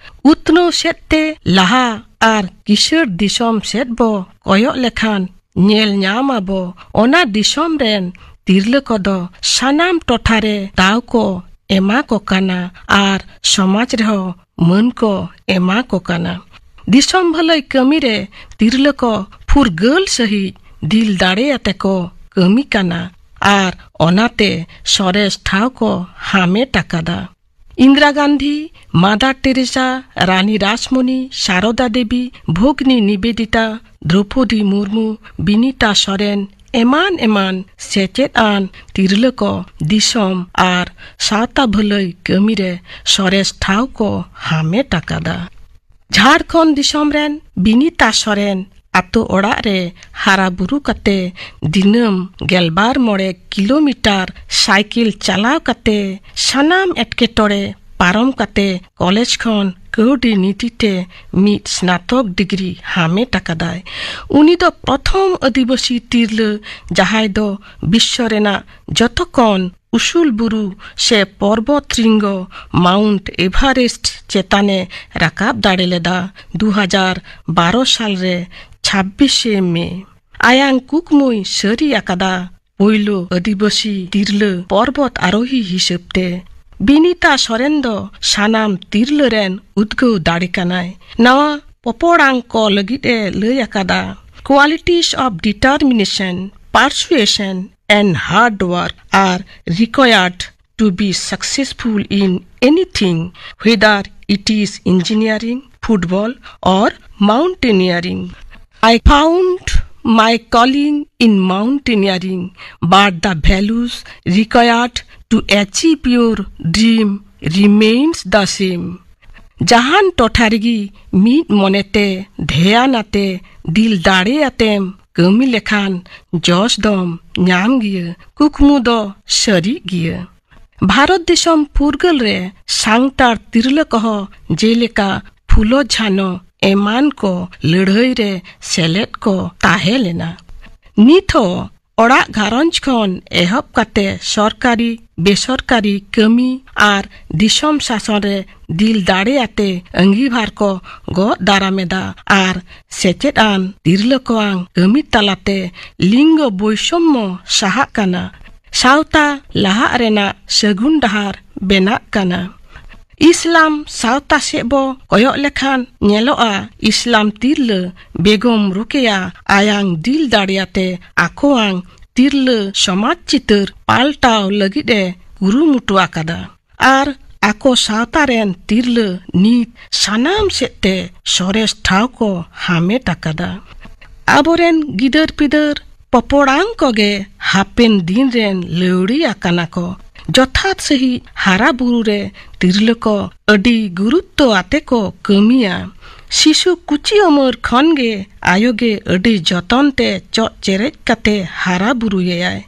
ᱩᱛᱱᱟᱹᱣ ᱥᱮᱫ ᱛᱮ ᱞᱟᱦᱟ ᱟᱨ ᱠᱤᱥᱟᱹᱬ ᱫᱤᱥᱚᱢ ᱥᱮᱫ ᱵᱚ ᱠᱚᱭᱚᱜ ᱞᱮᱠᱷᱟᱱ ᱧᱮᱞ ᱧᱟᱢ ᱟᱵᱚ ᱚᱱᱟ ᱫᱤᱥᱚᱢ ᱨᱮᱱ ᱛᱤᱨᱞᱟᱹ ᱠᱚᱫᱚ ᱥᱟᱱᱟᱢ ᱴᱚᱴᱷᱟ ᱨᱮ ᱫᱟᱣ ᱠᱚ ᱮᱢᱟ ᱠᱚ ᱠᱟᱱᱟ ᱟᱨ ᱥᱚᱢᱟᱡᱽ ᱨᱮᱦᱚᱸ ᱢᱟᱹᱱ ᱠᱚ ᱮᱢᱟ ᱠᱚ ᱠᱟᱱᱟ᱾ ᱫᱤᱥᱚᱢ ᱵᱷᱟᱹᱞᱟᱹᱭ ᱠᱟᱹᱢᱤ ᱨᱮ ᱛᱤᱨᱞᱟᱹ ᱠᱚ ᱯᱷᱩᱨᱜᱟᱹᱞ ᱥᱟᱹᱦᱤᱡ ᱫᱤᱞ ᱫᱟᱲᱮ ᱟᱛᱮ ᱠᱚ ᱠᱟᱹᱢᱤ ᱠᱟᱱᱟ ᱟᱨ ᱚᱱᱟᱛᱮ ᱥᱚᱨᱮᱥ ᱴᱷᱟᱶ ᱠᱚ ᱦᱟᱢᱮᱴ ᱟᱠᱟᱫᱟ᱾ ᱤᱱᱫᱨᱟ ᱜᱟᱱᱫᱷᱤ, ᱢᱟᱫᱟᱨ ᱴᱮᱨᱮᱥᱟ, ᱨᱟᱱᱤ ᱨᱟᱥᱢᱚᱱᱤ, ᱥᱟᱨᱚᱫᱟ ᱫᱮᱵᱤ, ᱵᱷᱚᱜᱽᱱᱤ ᱱᱤᱵᱮᱫᱤᱛᱟ, ᱫᱨᱚᱯᱚᱫᱤ ᱢᱩᱨᱢᱩ, ᱵᱤᱱᱤᱛᱟ ᱥᱚᱨᱮᱱ, ᱮᱢᱟᱱ ᱮᱢᱟᱱ ᱥᱮᱪᱮᱫ ᱟᱱ ᱛᱤᱨᱞᱟᱹ ᱠᱚ ᱫᱤᱥᱚᱢ ᱟᱨ ᱥᱟᱶᱛᱟ ᱵᱷᱟᱹᱞᱟᱹᱭ ᱠᱟᱹᱢᱤ ᱨᱮ ᱥᱚᱨᱮᱥ ᱴᱷᱟᱶ ᱠᱚ ᱦᱟᱢᱮᱴ ᱟᱠᱟᱫᱟ᱾ ᱡᱷᱟᱲᱠᱷᱚᱸᱰ ᱫᱤᱥᱚᱢ ᱨᱮᱱ ᱵᱤᱱᱤᱛᱟ ᱥᱚᱨᱮᱱ ᱟᱛᱳ ᱚᱲᱟᱜ ᱨᱮ ᱦᱟᱨᱟ ᱵᱩᱨᱩ ᱠᱟᱛᱮ ᱫᱤᱱᱟᱹᱢ ᱜᱮᱞᱵᱟᱨ ᱢᱚᱬᱮ ᱠᱤᱞᱳᱢᱤᱴᱟᱨ ᱥᱟᱭᱠᱮᱞ ᱪᱟᱞᱟᱣ ᱠᱟᱛᱮ ᱥᱟᱱᱟᱢ ᱮᱴᱠᱮᱴᱚᱬᱮ ᱯᱟᱨᱚᱢ ᱠᱟᱛᱮ ᱠᱚᱞᱮᱡᱽ ᱠᱷᱚᱱ ᱠᱟᱹᱣᱰᱤ ᱱᱤᱛᱤ ᱛᱮ ᱢᱤᱫ ᱥᱱᱟᱛᱚᱠ ᱰᱤᱜᱽᱨᱤ ᱦᱟᱢᱮᱴ ᱟᱠᱟᱫᱟᱭ᱾ ᱩᱱᱤ ᱫᱚ ᱯᱨᱚᱛᱷᱚᱢ ᱟᱹᱫᱤᱵᱟᱹᱥᱤ ᱛᱤᱨᱞᱟᱹ ᱡᱟᱦᱟᱸᱭ ᱫᱚ ᱵᱤᱥᱥᱚ ᱨᱮᱱᱟᱜ ᱡᱚᱛᱚ ᱠᱷᱚᱱ ᱩᱥᱩᱞ ᱵᱩᱨᱩ ᱥᱮ ᱯᱚᱨᱵᱚᱛ ᱨᱤᱝᱜᱚ ᱢᱟᱣᱩᱱᱴ ᱮᱵᱷᱟᱨᱮᱥᱴ ᱪᱮᱛᱟᱱᱮ ᱨᱟᱠᱟᱵ ᱫᱟᱲᱮ ᱞᱮᱫᱟ ᱫᱩ ᱦᱟᱡᱟᱨ ᱵᱟᱨᱚ ᱥᱟᱞ ᱨᱮ ᱪᱷᱟᱵᱵᱤᱥᱮ ᱢᱮ᱾ ᱟᱭᱟᱝ ᱠᱩᱠᱢᱩᱭ ᱥᱟᱹᱨᱤ ᱟᱠᱟᱫᱟ ᱯᱳᱭᱞᱳ ᱟᱹᱫᱤᱵᱟᱹᱥᱤ ᱛᱤᱨᱞᱟᱹ ᱯᱚᱨᱵᱚᱛ ᱟᱨᱳᱦᱤ ᱦᱤᱥᱟᱹᱵ ᱛᱮ᱾ ᱵᱤᱱᱤᱛᱟ ᱥᱚᱨᱮᱱ ᱫᱚ ᱥᱟᱱᱟᱢ ᱛᱤᱨᱞᱟᱹ ᱨᱮᱱ ᱩᱫᱽᱜᱟᱹᱣ ᱫᱟᱲᱮ ᱠᱟᱱᱟᱭ᱾ ᱱᱟᱣᱟ ᱯᱚᱯᱚᱲᱟᱝ ᱠᱚ ᱞᱟᱹᱜᱤᱫ ᱮ ᱞᱟᱹᱭ ᱟᱠᱟᱫᱟ, Qualities of determination, persuasion and hard work are required to be successful in anything, whether it is engineering, football, or mountaineering. I found my calling in mountaineering, but the values required to achieve your dream remains the same. ᱡᱟᱦᱟᱱ ᱴᱚᱴᱷᱟ ᱨᱮᱜᱮ ᱢᱤᱫ ᱢᱚᱱᱮᱛᱮ ᱫᱷᱮᱭᱟᱱ ᱟᱛᱮ ᱫᱤᱞ ᱫᱟᱲᱮ ᱟᱛᱮᱢ ᱠᱟᱹᱢᱤ ᱞᱮᱠᱷᱟᱱ ᱡᱚᱥ ᱫᱚᱢ ᱧᱟᱢ ᱜᱮᱭᱟ, ᱠᱩᱠᱢᱩ ᱫᱚ ᱥᱟᱹᱨᱤᱜ ᱜᱮᱭᱟ᱾ ᱵᱷᱟᱨᱚᱛ ᱫᱤᱥᱚᱢ ᱯᱷᱩᱨᱜᱟᱹᱞ ᱨᱮ ᱥᱟᱱᱛᱟᱲ ᱛᱤᱨᱞᱟᱹ ᱠᱚᱦᱚᱸ ᱡᱮᱞᱮᱠᱟ ᱯᱷᱩᱞᱳ ᱡᱷᱟᱱᱚ ᱮᱢᱟᱱ ᱠᱚ ᱞᱟᱹᱲᱦᱟᱹᱭ ᱨᱮ ᱥᱮᱞᱮᱫ ᱠᱚ ᱛᱟᱦᱮᱸ ᱞᱮᱱᱟ᱾ ᱱᱤᱛ ᱦᱚᱸ ᱚᱲᱟᱜ ᱜᱷᱟᱨᱚᱸᱡᱽ ᱠᱷᱚᱱ ᱮᱦᱚᱵ ᱠᱟᱛᱮ ᱥᱚᱨᱠᱟᱨᱤ ᱵᱮᱥᱚᱨᱠᱟᱨᱤ ᱠᱟᱹᱢᱤ ᱟᱨ ᱫᱤᱥᱚᱢ ᱥᱟᱥᱚᱱ ᱨᱮ ᱫᱤᱞ ᱫᱟᱲᱮ ᱟᱛᱮ ᱟᱺᱜᱤᱵᱷᱟᱨ ᱠᱚ ᱜᱚᱜ ᱫᱟᱨᱟᱢ ᱮᱫᱟ ᱟᱨ ᱥᱮᱪᱮᱫ ᱟᱱ ᱛᱤᱨᱞᱟᱹ ᱠᱚᱣᱟᱝ ᱠᱟᱹᱢᱤ ᱛᱟᱞᱟᱛᱮ ᱞᱤᱝᱜᱚ ᱵᱳᱭᱥᱚᱢᱢᱚ ᱥᱟᱦᱟᱜ ᱠᱟᱱᱟ᱾ ᱥᱟᱶᱛᱟ ᱞᱟᱦᱟᱜ ᱨᱮᱱᱟᱜ ᱥᱟᱹᱜᱩᱱ ᱰᱟᱦᱟᱨ ᱵᱮᱱᱟᱜ ᱠᱟᱱᱟ᱾ ᱤᱥᱞᱟᱢ ᱥᱟᱶᱛᱟ ᱥᱮᱫ ᱵᱚ ᱠᱚᱭᱚᱜ ᱞᱮᱠᱷᱟᱱ ᱧᱮᱞᱚᱜᱼᱟ, ᱤᱥᱞᱟᱢ ᱛᱤᱨᱞᱟᱹ ᱵᱮᱜᱚᱢ ᱨᱩᱠᱮᱭᱟ ᱟᱭᱟᱝ ᱫᱤᱞ ᱫᱟᱲᱮᱭᱟᱛᱮ ᱟᱠᱚᱣᱟᱝ ᱛᱤᱨᱞᱟᱹ ᱥᱚᱢᱟᱡᱽ ᱪᱤᱛᱟᱹᱨ ᱯᱟᱞᱴᱟᱣ ᱞᱟᱹᱜᱤᱫ ᱮ ᱠᱩᱨᱩᱢᱩᱴᱩ ᱟᱠᱟᱫᱟ᱾ ᱟᱨ ᱟᱠᱚ ᱥᱟᱶᱛᱟ ᱨᱮᱱ ᱛᱤᱨᱞᱟᱹ ᱱᱤᱛ ᱥᱟᱱᱟᱢ ᱥᱮᱫ ᱛᱮ ᱥᱚᱨᱮᱥ ᱴᱷᱟᱶ ᱠᱚ ᱦᱟᱢᱮᱴ ᱟᱠᱟᱫᱟ᱾ ᱟᱵᱚᱨᱮᱱ ᱜᱤᱫᱟᱹᱨ ᱯᱤᱫᱟᱹᱨ ᱯᱚᱯᱚᱲᱟᱝ ᱠᱚᱜᱮ ᱦᱟᱯᱮᱱ ᱫᱤᱱ ᱨᱮᱱ ᱞᱟᱹᱣᱲᱤ ᱟᱠᱟᱱᱟ ᱠᱚ᱾ ᱡᱚᱛᱷᱟᱛ ᱥᱟᱹᱦᱤᱡ ᱦᱟᱨᱟ ᱵᱩᱨᱩ ᱨᱮ ᱛᱤᱨᱞᱟᱹ ᱠᱚ ᱟᱹᱰᱤ ᱜᱩᱨᱩᱛᱛᱚ ᱟᱛᱮ ᱠᱚ ᱠᱟᱹᱢᱤᱭᱟ᱾ ᱥᱤᱥᱩ ᱠᱩᱪᱤ ᱩᱢᱮᱨ ᱠᱷᱚᱱ ᱜᱮ ᱟᱭᱳ ᱜᱮ ᱟᱹᱰᱤ ᱡᱚᱛᱚᱱ ᱛᱮ ᱪᱚᱜ ᱪᱮᱨᱮᱡ ᱠᱟᱛᱮ ᱦᱟᱨᱟ ᱵᱩᱨᱩᱭᱮᱭᱟᱭ᱾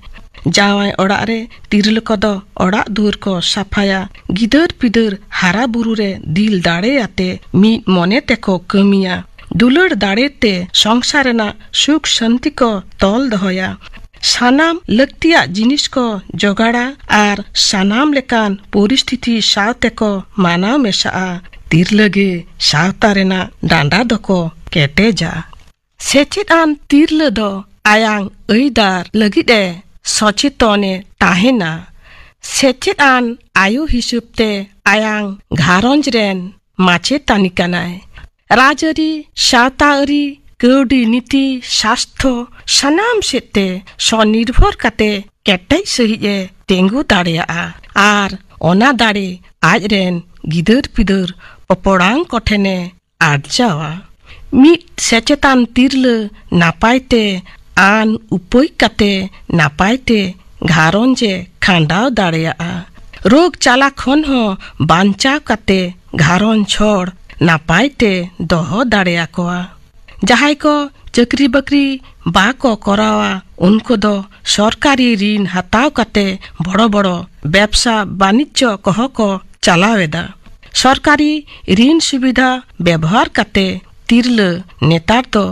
ᱡᱟᱶᱟᱭ ᱚᱲᱟᱜ ᱨᱮ ᱛᱤᱨᱞᱟᱹ ᱠᱚᱫᱚ ᱚᱲᱟᱜ ᱫᱩᱣᱟᱹᱨ ᱠᱚ ᱥᱟᱯᱷᱟᱭᱟ, ᱜᱤᱫᱟᱹᱨ ᱯᱤᱫᱟᱹᱨ ᱦᱟᱨᱟ ᱵᱩᱨᱩ ᱨᱮ ᱫᱤᱞ ᱫᱟᱲᱮ ᱟᱛᱮ ᱢᱤᱫ ᱢᱚᱱᱮ ᱛᱮᱠᱚ ᱠᱟᱹᱢᱤᱭᱟ᱾ ᱫᱩᱞᱟᱹᱲ ᱫᱟᱲᱮ ᱛᱮ ᱥᱚᱝᱥᱟᱨ ᱨᱮᱱᱟᱜ ᱥᱩᱠ ᱥᱟᱱᱛᱤ ᱠᱚ ᱛᱚᱞ ᱫᱚᱦᱚᱭᱟ᱾ ᱥᱟᱱᱟᱢ ᱞᱟᱹᱠᱛᱤᱭᱟᱜ ᱡᱤᱱᱤᱥ ᱠᱚ ᱡᱚᱜᱟᱲᱟ ᱟᱨ ᱥᱟᱱᱟᱢ ᱞᱮᱠᱟᱱ ᱯᱚᱨᱤᱥᱛᱷᱤᱛᱤ ᱥᱟᱶ ᱛᱮᱠᱚ ᱢᱟᱱᱟᱣ ᱢᱮᱥᱟᱜᱼᱟ᱾ ᱛᱤᱨᱞᱟᱹ ᱜᱮ ᱥᱟᱶᱛᱟ ᱨᱮᱱᱟᱜ ᱰᱟᱸᱰᱟ ᱫᱚᱠᱚ ᱠᱮᱴᱮᱡᱟ᱾ ᱥᱮᱪᱮᱫ ᱟᱱ ᱛᱤᱨᱞᱟᱹ ᱫᱚ ᱟᱭᱟᱝ ᱟᱹᱭᱫᱟᱨ ᱞᱟᱹᱜᱤᱫ ᱮ ᱥᱚᱪᱮᱛᱚᱱ ᱮ ᱛᱟᱦᱮᱱᱟ᱾ ᱥᱮᱪᱮᱫ ᱟᱱ ᱟᱭᱳ ᱦᱤᱥᱟᱹᱵ ᱛᱮ ᱟᱭᱟᱝ ᱜᱷᱟᱨᱚᱸᱡᱽ ᱨᱮᱱ ᱢᱟᱪᱮᱛᱟᱹᱱᱤ ᱠᱟᱱᱟᱭ᱾ ᱨᱟᱡᱽᱟᱹᱨᱤ, ᱥᱟᱶᱛᱟ ᱟᱹᱨᱤ, ᱠᱟᱹᱣᱰᱤ ᱱᱤᱛᱤ, ᱥᱟᱥᱛᱷᱚ, ᱥᱟᱱᱟᱢ ᱥᱮᱫ ᱛᱮ ᱥᱚᱱᱤᱨᱵᱷᱚᱨ ᱠᱟᱛᱮ ᱠᱮᱴᱮᱡ ᱥᱟᱹᱦᱤᱡ ᱮ ᱛᱤᱸᱜᱩ ᱫᱟᱲᱮᱭᱟᱜᱼᱟ ᱟᱨ ᱚᱱᱟ ᱫᱟᱲᱮ ᱟᱡ ᱨᱮᱱ ᱜᱤᱫᱟᱹᱨ ᱯᱤᱫᱟᱹᱨ ᱯᱚᱯᱚᱲᱟᱝ ᱠᱚᱴᱷᱮᱱ ᱮ ᱟᱨᱡᱟᱣᱟ᱾ ᱢᱤᱫ ᱥᱮᱪᱮᱛᱟᱱ ᱛᱤᱨᱞᱟᱹ ᱱᱟᱯᱟᱭ ᱛᱮ ᱟᱱ ᱩᱯᱟᱹᱭ ᱠᱟᱛᱮ ᱱᱟᱯᱟᱭ ᱛᱮ ᱜᱷᱟᱨᱚᱸᱡᱽ ᱮ ᱠᱷᱟᱸᱰᱟᱣ ᱫᱟᱲᱮᱭᱟᱜᱼᱟ᱾ ᱨᱳᱜᱽ ᱪᱟᱞᱟ ᱠᱷᱚᱱ ᱦᱚᱸ ᱵᱟᱧᱪᱟᱣ ᱠᱟᱛᱮ ᱜᱷᱟᱨᱚᱸᱡᱽ ᱦᱚᱲ ᱱᱟᱯᱟᱭ ᱛᱮ ᱫᱚᱦᱚ ᱫᱟᱲᱮᱭᱟᱠᱚᱣᱟ᱾ ᱡᱟᱦᱟᱸᱭ ᱠᱚ ᱪᱟᱹᱠᱨᱤ ᱵᱟᱹᱠᱨᱤ ᱵᱟᱠᱚ ᱠᱚᱨᱟᱣᱟ, ᱩᱱᱠᱩ ᱫᱚ ᱥᱚᱨᱠᱟᱨᱤ ᱨᱤᱱ ᱦᱟᱛᱟᱣ ᱠᱟᱛᱮ ᱵᱚᱲᱚ ᱵᱚᱲᱚ ᱵᱮᱵᱽᱥᱟ ᱵᱟᱱᱤᱡᱽᱡᱚ ᱠᱚᱦᱚᱸ ᱠᱚ ᱪᱟᱞᱟᱣ ᱮᱫᱟ᱾ ᱥᱚᱨᱠᱟᱨᱤ ᱨᱤᱱ ᱥᱩᱵᱤᱫᱷᱟ ᱵᱮᱵᱚᱦᱟᱨ ᱠᱟᱛᱮ ᱛᱤᱨᱞᱟᱹ ᱱᱮᱛᱟᱨ ᱫᱚ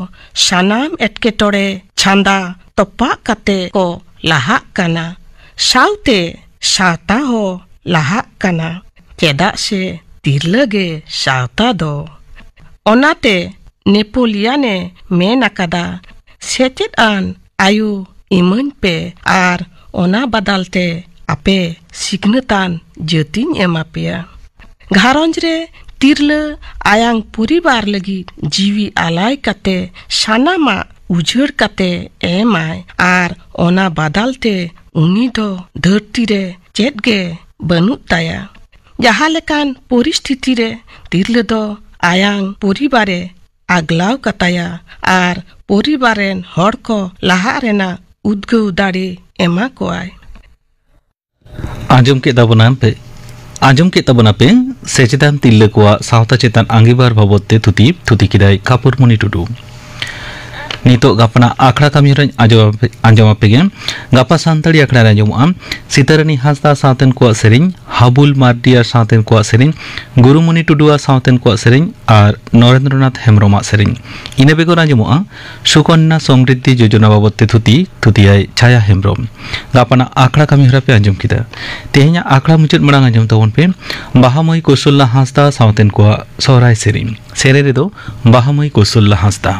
ᱥᱟᱱᱟᱢ ᱮᱴᱠᱮᱴᱚᱬᱮ ᱪᱷᱟᱸᱫᱟ ᱛᱚᱯᱟᱜ ᱠᱟᱛᱮ ᱠᱚ ᱞᱟᱦᱟᱜ ᱠᱟᱱᱟ᱾ ᱥᱟᱶᱛᱮ ᱥᱟᱶᱛᱟ ᱦᱚᱸ ᱞᱟᱦᱟᱜ ᱠᱟᱱᱟ, ᱪᱮᱫᱟᱜ ᱥᱮ ᱛᱤᱨᱞᱟᱹ ᱜᱮ ᱥᱟᱶᱛᱟ ᱫᱚ᱾ ᱚᱱᱟᱛᱮ ᱱᱮᱯᱳᱞᱤᱭᱟᱱ ᱮ ᱢᱮᱱ ᱟᱠᱟᱫᱟ, ᱥᱮᱪᱮᱫ ᱟᱱ ᱟᱭᱳ ᱤᱢᱟᱹᱧ ᱯᱮ ᱟᱨ ᱚᱱᱟ ᱵᱟᱫᱟᱞ ᱛᱮ ᱟᱯᱮ ᱥᱤᱠᱷᱱᱟᱹᱛᱟᱱ ᱡᱟᱹᱛᱤᱧ ᱮᱢᱟ ᱯᱮᱭᱟ᱾ ᱜᱷᱟᱨᱚᱸᱡᱽ ᱨᱮ ᱛᱤᱨᱞᱟᱹ ᱟᱭᱟᱝ ᱯᱚᱨᱤᱵᱟᱨ ᱞᱟᱹᱜᱤᱫ ᱡᱤᱣᱤ ᱟᱞᱟᱭ ᱠᱟᱛᱮ ᱥᱟᱱᱟᱢᱟᱜ ᱩᱡᱟᱹᱲ ᱠᱟᱛᱮ ᱮᱢᱟᱭ ᱟᱨ ᱚᱱᱟ ᱵᱟᱫᱟᱞ ᱛᱮ ᱩᱱᱤ ᱫᱚ ᱫᱷᱟᱹᱨᱛᱤ ᱨᱮ ᱪᱮᱫ ᱜᱮ ᱵᱟᱹᱱᱩᱜ ᱛᱟᱭᱟ᱾ ᱡᱟᱦᱟᱸ ᱞᱮᱠᱟᱱ ᱯᱚᱨᱤᱥᱛᱷᱤᱛᱤ ᱨᱮ ᱛᱤᱨᱞᱟᱹ ᱫᱚ ᱟᱭᱟᱝ ᱯᱚᱨᱤᱵᱟᱨᱮ ᱟᱜᱽᱞᱟᱣ ᱠᱟᱛᱟᱭᱟ ᱟᱨ ᱯᱚᱨᱤᱵᱟᱨ ᱨᱮᱱ ᱦᱚᱲ ᱠᱚ ᱞᱟᱦᱟᱜ ᱨᱮᱱᱟᱜ ᱩᱫᱽᱜᱟᱹᱣ ᱫᱟᱲᱮ ᱮᱢᱟ ᱠᱚᱣᱟᱭ᱾ ᱟᱸᱡᱚᱢ ᱠᱮᱫ ᱛᱟᱵᱚᱱᱟ ᱯᱮ, ᱟᱸᱡᱚᱢ ᱠᱮᱫ ᱛᱟᱵᱚᱱᱟ ᱯᱮ ᱥᱮᱪᱮᱫᱟᱱ ᱛᱤᱨᱞᱟᱹ ᱠᱚᱣᱟᱜ ᱥᱟᱶᱛᱟ ᱪᱮᱛᱟᱱ ᱟᱸᱜᱤᱵᱷᱟᱨ ᱵᱟᱵᱚᱫ ᱛᱮ ᱛᱷᱩᱛᱤ, ᱛᱷᱩᱛᱤ ᱠᱮᱫᱟᱭ ᱠᱷᱟᱯᱩᱨᱢᱩᱱᱤ ᱴᱩᱰᱩ᱾ ᱱᱤᱛᱚᱜ ᱜᱟᱯᱟᱱᱟᱜ ᱟᱠᱷᱲᱟ ᱠᱟᱹᱢᱤ ᱦᱚᱨᱟᱧ ᱟᱸᱡᱚᱢ ᱟᱯᱮ, ᱟᱸᱡᱚᱢ ᱟᱯᱮ ᱜᱮ᱾ ᱜᱟᱯᱟ ᱥᱟᱱᱛᱟᱲᱤ ᱟᱠᱷᱲᱟ ᱨᱮ ᱟᱸᱡᱚᱢᱚᱜᱼᱟ ᱥᱤᱛᱟᱨᱟᱱᱤ ᱦᱟᱸᱥᱫᱟ ᱥᱟᱶᱛᱮᱱ ᱠᱚᱣᱟᱜ ᱥᱮᱨᱮᱧ, ᱦᱟᱵᱩᱞ ᱢᱟᱨᱰᱤ ᱟᱨ ᱥᱟᱶᱛᱮᱱ ᱠᱚᱣᱟᱜ ᱥᱮᱨᱮᱧ, ᱜᱩᱨᱩᱢᱩᱱᱤ ᱴᱩᱰᱩ ᱟᱨ ᱥᱟᱶᱛᱮᱱ ᱠᱚᱣᱟᱜ ᱥᱮᱨᱮᱧ ᱟᱨ ᱱᱚᱨᱮᱱᱫᱨᱚᱱᱟᱛᱷ ᱦᱮᱢᱵᱨᱚᱢᱟᱜ ᱥᱮᱨᱮᱧ᱾ ᱤᱱᱟᱹ ᱵᱮᱜᱚᱨ ᱟᱸᱡᱚᱢᱚᱜᱼᱟ ᱥᱩᱠᱚᱱᱱᱟ ᱥᱚᱢᱨᱤᱫᱷᱤ ᱡᱳᱡᱚᱱᱟ ᱵᱟᱵᱚᱫ ᱛᱮ ᱛᱷᱩᱛᱤ, ᱛᱷᱩᱛᱤᱭᱟᱭ ᱪᱷᱟᱭᱟ ᱦᱮᱢᱵᱨᱚᱢ᱾ ᱜᱟᱯᱟᱱᱟᱜ ᱟᱠᱷᱲᱟ ᱠᱟᱹᱢᱤ ᱦᱚᱨᱟ ᱯᱮ ᱟᱸᱡᱚᱢ ᱠᱮᱫᱟ᱾ ᱛᱮᱦᱮᱧᱟᱜ ᱟᱠᱷᱲᱟ ᱢᱩᱪᱟᱹᱫ ᱢᱟᱲᱟᱝ ᱟᱸᱡᱚᱢ ᱛᱟᱵᱚᱱ ᱯᱮ ᱵᱟᱦᱟ ᱢᱟᱹᱭ ᱠᱚᱥᱚᱞᱞᱟ ᱦᱟᱸᱥᱫᱟ ᱥᱟᱶᱛᱮᱱ ᱠᱚᱣᱟᱜ ᱥᱚᱦᱨᱟᱭ ᱥᱮᱨᱮᱧ᱾ ᱥᱮᱨᱮᱧ ᱨᱮᱫᱚ ᱵᱟᱦᱟ ᱢᱟᱹᱭ ᱠᱚᱥᱚᱞᱞᱟ ᱦᱟᱸᱥᱫᱟ᱾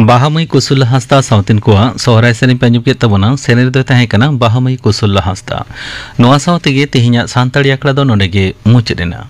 ᱵᱟᱦᱟ ᱢᱟᱹᱭ ᱠᱩᱥᱩᱞ ᱦᱟᱸᱥᱫᱟ ᱥᱟᱶᱛᱮᱱ ᱠᱚᱣᱟᱜ ᱥᱚᱦᱨᱟᱭ ᱥᱮᱨᱮᱧ ᱯᱮ ᱟᱸᱡᱚᱢ ᱠᱮᱫ ᱛᱟᱵᱚᱱᱟ᱾ ᱥᱮᱨᱮᱧ ᱨᱮᱫᱚᱭ ᱛᱟᱦᱮᱸ ᱠᱟᱱᱟ ᱵᱟᱦᱟ ᱢᱟᱹᱭ ᱠᱩᱥᱩᱞ ᱦᱟᱸᱥᱫᱟ᱾ ᱱᱚᱣᱟ ᱥᱟᱶ ᱛᱮᱜᱮ ᱛᱮᱦᱮᱧᱟᱜ ᱥᱟᱱᱛᱟᱲᱤ ᱟᱠᱷᱲᱟ ᱫᱚ ᱱᱚᱰᱮ ᱜᱮ ᱢᱩᱪᱟᱹᱫ ᱮᱱᱟ᱾